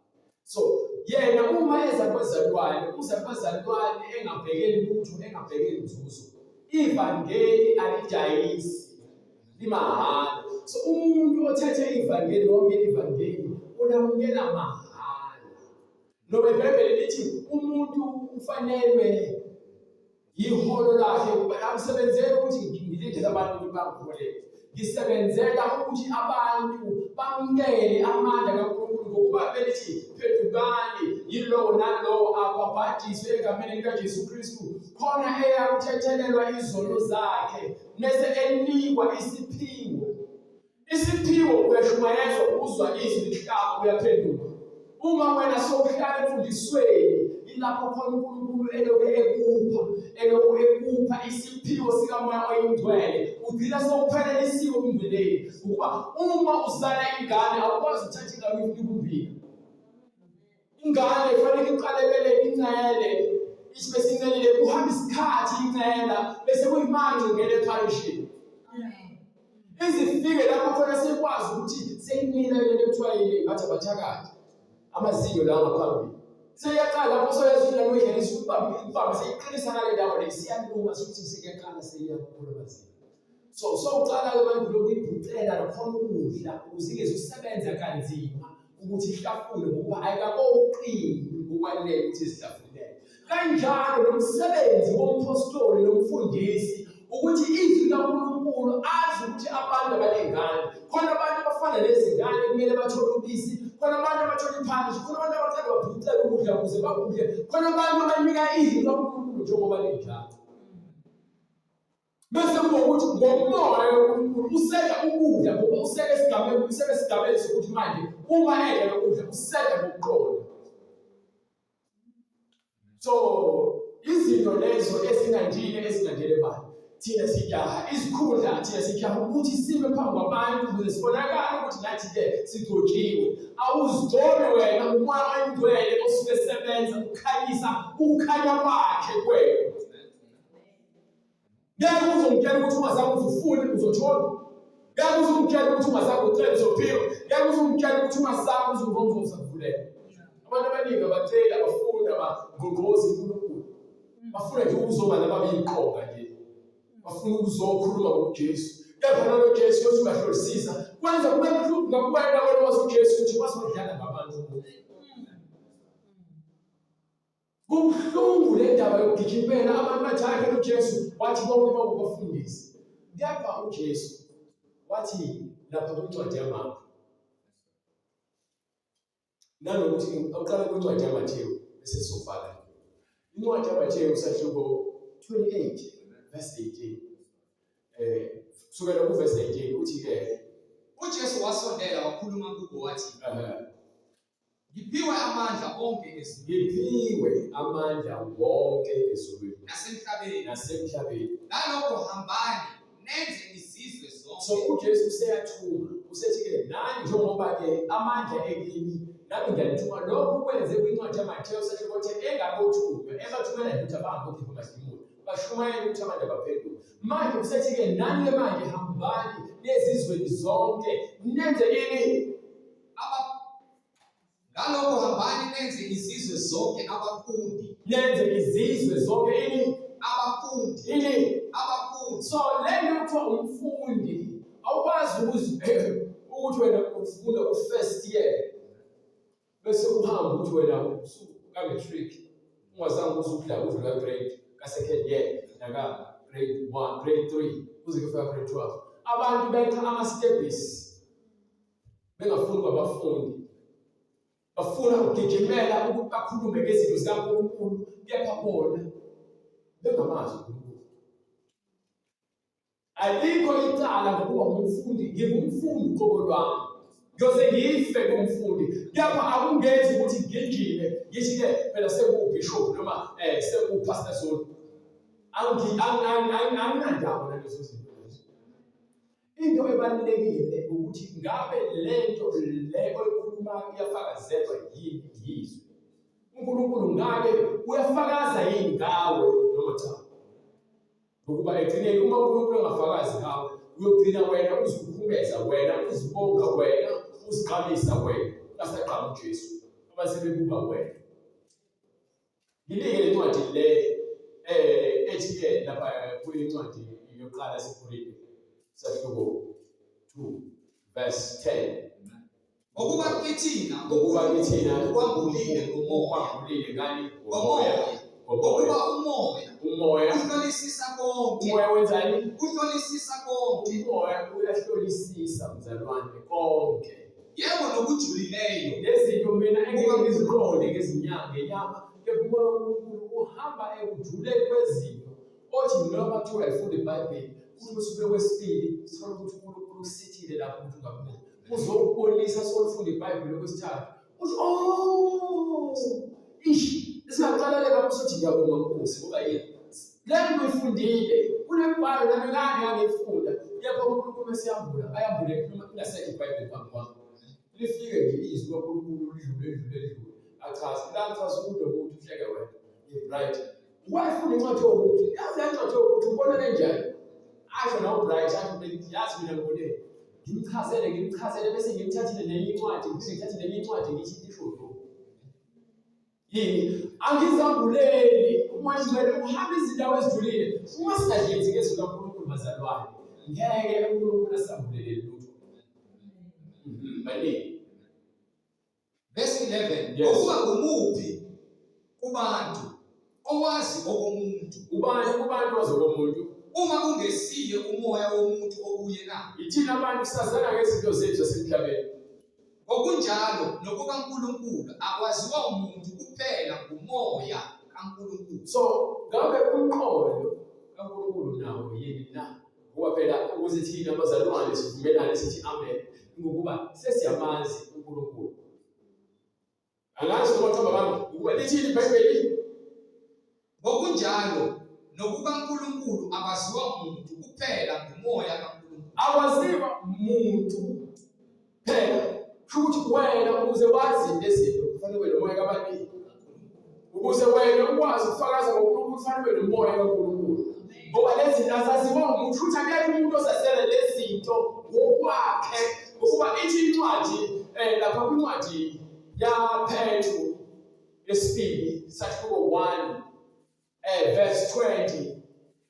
So yena uma eza kwezalwane, uza kwezalwane engabhekeli lutho, engabhekeli nzuzo. Ivangeli alidayisi, limahhala. So umuntu othathe ivangeli wamukela ivangeli ulamukela mahhala. Noma iBhayibheli lithi umuntu ufanelwe yiholo lakhe, angisebenzeli ukuthi ngilindele abantu ukuthi bangiholele, ngisebenzela ukuthi abantu bamukele amandla kaNkulunkulu, ngokuba belithi phendukani yilowo nalowo abhabhadiswe egameni likaJesu Kristu khona eyakuthethelelwa izono zakhe bese enikwa isiphiwo. Isiphiwo uyashumayezwa, uzwa izwi lihlaba uyaphenduka. Uma wena sowuhlala emfundisweni, ilapho khona uNkulunkulu elokhu ekupha, elokhu ekupha isiphiwo sikaMoya oyiNgcwele, ugcina sowuphelelisiwe ebungcweleni. Ngokuba uma uzala ingane awukwazi ukuthatha ingane uyifune kumbili. Ingane kufanele iqale bele incele, ithi besincelile kuhamba isikhathi incela bese kuyimanje ingena epharishini. Izifike lapho khona sekwazi ukuthi seyimile lento ekuthiwa yini ngathi abathakathi amazinyo la ngaphambili. Seyaqala lapho soyezwa ingane uyidlela isubambe ibambe seyiqinisa ngale ndawo le siyaluma sokuthi sekuyaqala seyiyakhula amazinyo. So sowuqala-ke manje lokhu ibhucela nakhona ukudla ukuze ingeze usebenza kanzima ukuthi ihlafune ngokuba ayikakoqini ngokwanele ukuthi izihlafunele. Kanjalo nomsebenzi womphostoli nomfundisi ukuthi izwi likaNkulunkulu azi ukuthi abantu abanengane khona abantu abafana nezingane kumele bathole ubisi, khona abantu abathola iphalishi, khona abantu abaqala babhucele ukudla ukuze bakudle, khona abantu abanika izwi likaNkulunkulu njengoba linjalo. Bese kuba ukuthi ngomoya kaNkulunkulu usedla ukudla ngoba useke esigabeni, useke esigabeni sokuthi manje uma edla lokudla usedla ngokuqonda. So izinto lezo ezingandile ezingandele bani thina sijaha izikhundla, thina sijaha ukuthi sime phambi kwabantu ukuze sibonakale ukuthi nathi-ke sigcotshiwe. Awuzigcobi wena, uMoya oyiNgcwele osuke esebenza ukhanyisa ukukhanya kwakhe kuwena. Ngeke uzongitshela ukuthi ungazange uzufune uzothola. Ngeke uzongitshela ukuthi ungazange ucele uzophiwa. Ngeke uzongitshela ukuthi ungazange uzungqongqoza kuvulela. Abantu abaningi abaceli abafuni abangqongqozi uNkulunkulu. Bafuna nje ukuzoba nababeyiqoka nje. Bafuna ukuzokhuluma ngoJesu. Kepha nalo Jesu yothi ungahlolisisa kwenza kube buhlungu ngakuwena wena wazi uJesu ukuthi wazodlala ngabantu. Kubuhlungu le ndaba yokugijimela abantu bathi hayi phela uJesu wathi bonke bawubafundisi. Kepha uJesu wathi lapha kwincwadi yaMarku nanokuthi awuqale kwincwadi yaMathewu bese sizovala. Incwadi yaMathewu sahluko 28 verse 18. Kusukela kuvesi 18 uthi ke uJesu wasondela wakhuluma kubo wathi Ngiphiwe amandla onke ezulwini. Ngiphiwe amandla wonke ezulwini nasemhlabeni. Nasemhlabeni. Ngalokho hambani nenze izizwe zonke. So uJesu useyathuma, usethi-ke nani njengoba-ke amandla ekimi nami ngiyanithuma. Lokhu kwenze kwincwadi yaMathewu sahluko engakothunywa, ebathumela nje ukuthi abahambe bokhipha amadimoni, bashumayele ukuthi abantu abaphenduke. Manje usethi-ke nani-ke manje hambani nezizweni zonke nenze ini? Ngalokho hambani nenze izizwe zonke abafundi. Nenze izizwe zonke ini? Abafundi. Ini? Abafundi. So le nto kuthiwa umfundi awukwazi ukuthi wena ufunda u-first year bese uhamba ukuthi wena ka-matric ungazange uze udla udlula grade ka-second year naka-grade 1 grade 3 kuze kufika grade 12 abantu beqa ama-stebhisi bengafuni kwabafundi bafuna ukugijimela ukuthi bakhulume ngezinto zikaNkulunkulu kepha bona bengamazi uNkulunkulu. Alikho icala ngokuba umfundi, ngingumfundi uqobo lwami. Ngiyoze ngife kumfundi kepha akungenzi ukuthi ngigijime ngithi-ke phela sekuwubishop noma um sekuwupastor Zulu. Anginandaba nalezo zinto lezo. Into ebalulekile ukuthi ngabe lento le oyikhulumayo iyafakazelwa yini yizwi. UNkulunkulu ngabe uyafakaza yini ngawe noma cha? Ngokuba ekugcineni uma uNkulunkulu engafakazi ngawe, uyogcina wena uzikhukhumeza wena, uzibonga wena, uzigqamisa wena, ungasagqami uJesu, abasebebuka wena. Nginike le ncwadi le ethi-ke lapha kuyincwadi yokuqala yaseKorinte sahluko 2 verse 10. Ngokuba kithina, Ngokuba kithina ukwambulile ngomoya, ukwambulile ngani? Ngomoya. Ngomoya. Ngokuba umoya Umoya uhlolisisa konke, umoya wenzani? Uhlolisisa konke, Umoya uyahlolisisa mzalwane konke. Yebo, nokujulileyo. Lezinto mina engeke ngiziqonde ngezinyanga ngenyama, kepha umoya kaNkulunkulu uhamba ekujuleni kwezinto. Othi noma kuthiwa uyalifunda iBhayibheli, uthi usuke kwesibili uthole ukuthi uNkulunkulu usithile lapho ukuthi ungakuboni. Uzokubonisa solufunda iBhayibheli okwesithathu. Uthi oh, ish, singaqala le lapho sothi ngiyabonga Nkosi ngoba yini? Le nto uyifundile, kunemibhalo nami kade ngangiyifunda. Kepha uNkulunkulu esiyambula, ayambule noma ingasekho iBhayibheli phambi kwami. Lifike nje izwi kaNkulunkulu lidlule lidlule lidlule. Achaze, la chaza umuntu ukuthi uhleke wena. Right. Wayefunda incwadi yokuthi, yazi le ncwadi yokuthi ubona kanjani? Asho nawo Bright, asho ukuthi yazi mina ngibone. Ngimchazele, ngimchazele bese ngimthathile nenye incwadi, ngize ngithathe nenye incwadi ngithi isho lokhu. Yini? Angizambuleli. Umoya Oyingcwele uhamba izindawo ezijulile. Uma singadlinzi ngezwi kaNkulunkulu bazalwane, ngeke uNkulunkulu asambulele lutho. Baningi. Verse 11. Yes. Ngokuba ngumuphi kubantu owazi okomuntu, Ubani kubantu wazi okomuntu? Uma kungesiye umoya womuntu okuye na? Ithina abantu sazana ngezinto zethu zasemhlabeni. Ngokunjalo nokukaNkulunkulu akwaziwa umuntu kuphela ngumoya kaNkulunkulu. So ngabe umqondo kaNkulunkulu nawo yini na? Ngoba phela ukuze thina abazalwane sivumelane sithi amen, ngokuba sesiyamazi uNkulunkulu. Angazi noma kuhamba bami ukuba lithini iBhayibheli. Ngokunjalo nokukaNkulunkulu akwaziwa muntu kuphela ngumoya kaNkulunkulu. Akwaziwa muntu phela. Kusho ukuthi wena ukuze wazi lezinto kufanele ube nomoya kabani? Ukuze wena ukwazi ukufakaza ngoNkulunkulu kufanele ube nomoya kaNkulunkulu. Ngoba lezi zinto azaziwa umuntu, futhi akekho umuntu ozazela lezi zinto ngokwakhe. Ngokuba ithi incwadi lapha kwincwadi yaPetru yesibili sahluko 1 verse 20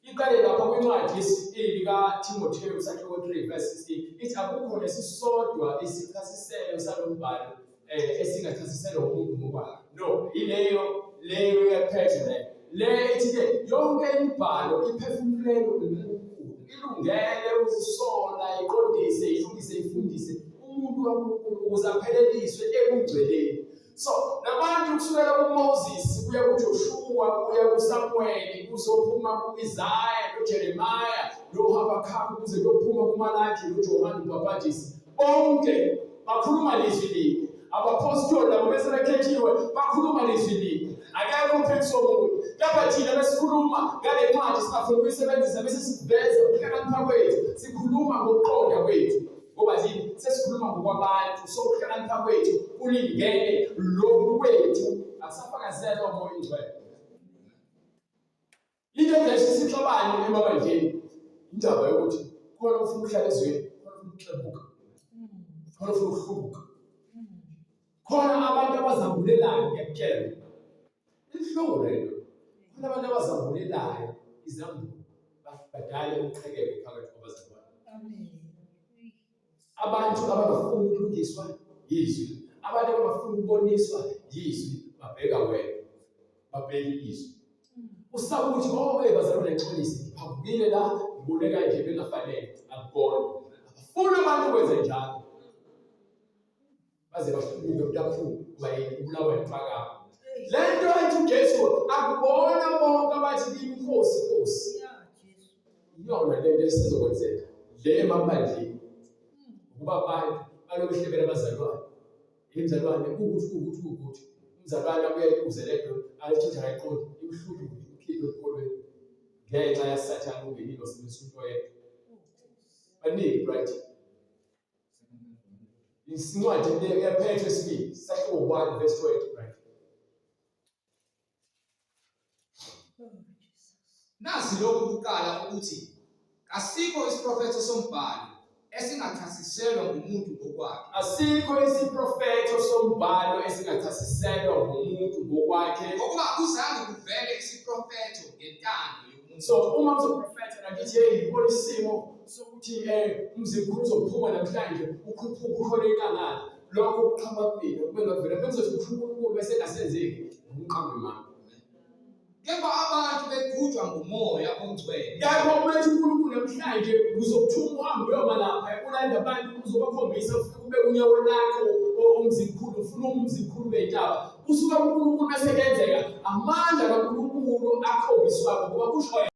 iqale lapha kwincwadi yesibili kaThimothewu sahluko 3 verse 16 ithi akukho nesisodwa isichasiselo salombhalo esingachasiselwa umuntu ngokwakhe. No, ileyo leyo yaPetru leyo. Le ethi-ke yonke imibhalo iphefumulelwe uNkulunkulu, ilungele ukusola, iqondise, ilungise, ifundise umuntu kaNkulunkulu ukuze apheleliswe ebungcweleni. So nabantu kusukela kuMoses kuya kuJoshua kuya kuSamuweli kuzophuma ku-Isaya noJeremiya noHabakhuku kuze kuyophuma kuMalaki noJohane uMbhabhadisi, bonke bakhuluma lizwi linye. Abaphostoli nabo bese bekhethiwe bakhuluma lizwi linye, akekho uphikisa omunye. Kepha thina besikhuluma ngale ncwadi singafuni ukuyisebenzisa bese siveza ukuhlakanipha kwethu, sikhuluma ngokuqonda kwethu, ngoba yini? Sesikhuluma ngokwabantu. So ukuhlakanipha kwethu kulingene lokhu kwethu, akusafakazelwa uMoya Oyingcwele. Into edayisa isixabane emabandleni indaba yokuthi khona ufuna ukuhlala ezweni, khona ufuna ukuxebuka, khona ufuna ukuhlubuka, khona abantu abazambulelayo. Ngiyakutshela, ibuhlungu lento. Khona abantu abazambulelayo izambulo, badale uqhekeko phakathi kwabazalwane. Abantu abangafuni ukulungiswa yizwi, abantu abangafuni ukuboniswa yizwi, babheka wena, babheka izwi. Usaba ukuthi oh hey bazalwane ngixolise, ngiphambukile la, ngibone kanje bengafanele. Akubona, abafuni abantu kwenze njalo, baze bahlubuke umuntu aphume kuba yini? Ubulawa impakamo. Le nto ethi uJesu akubona bonke abathi kimi Nkosi, Nkosi, iyona le nto esizokwenzeka le emabandleni, ukuba abantu baloku behlebela abazalwane, imzalwane ukuthi ukuthi ukuthi umzalwane abuye ayibuze le nto, ayithathe ayiqonde, imhlubuke, imkhiphe ekukholweni ngenxa yaSathane ungenile wasebenzisa into yedwa. Baningi, right? Incwadi yaPetru esibili, sahluko 1 verse 20, right? Nazi lokhu kuqala ukuthi kasikho isiprofetho sombhalo esingachasiselwa ngumuntu ngokwakhe. Asikho isiprofetho sombhalo esingachasiselwa ngumuntu ngokwakhe. Ngokuba akuzange kuvele isiprofetho ngentando yomuntu. So uma uzoprofetha nakithi hey ngibona isimo sokuthi eh umzimkhulu uzophuma namhlanje ukhuphuka ukhona enkangala lokho kuqhamuka kumina kube ngavela benzothi uNkulunkulu bese engasenzeki ngumqambi mama. Kepha abantu begujwa nguMoya oNgcwele. Kepha umethi uNkulunkulu namhlanje uzokuthuma uhambe uyoma lapha ulanda abantu uzobakhombisa ufike ubeke unyawo lakho omzimkhulu ufuna umzimkhulu beyintaba kusuka kuNkulunkulu bese kuyenzeka amandla kaNkulunkulu akhombiswa ngokuba kusho.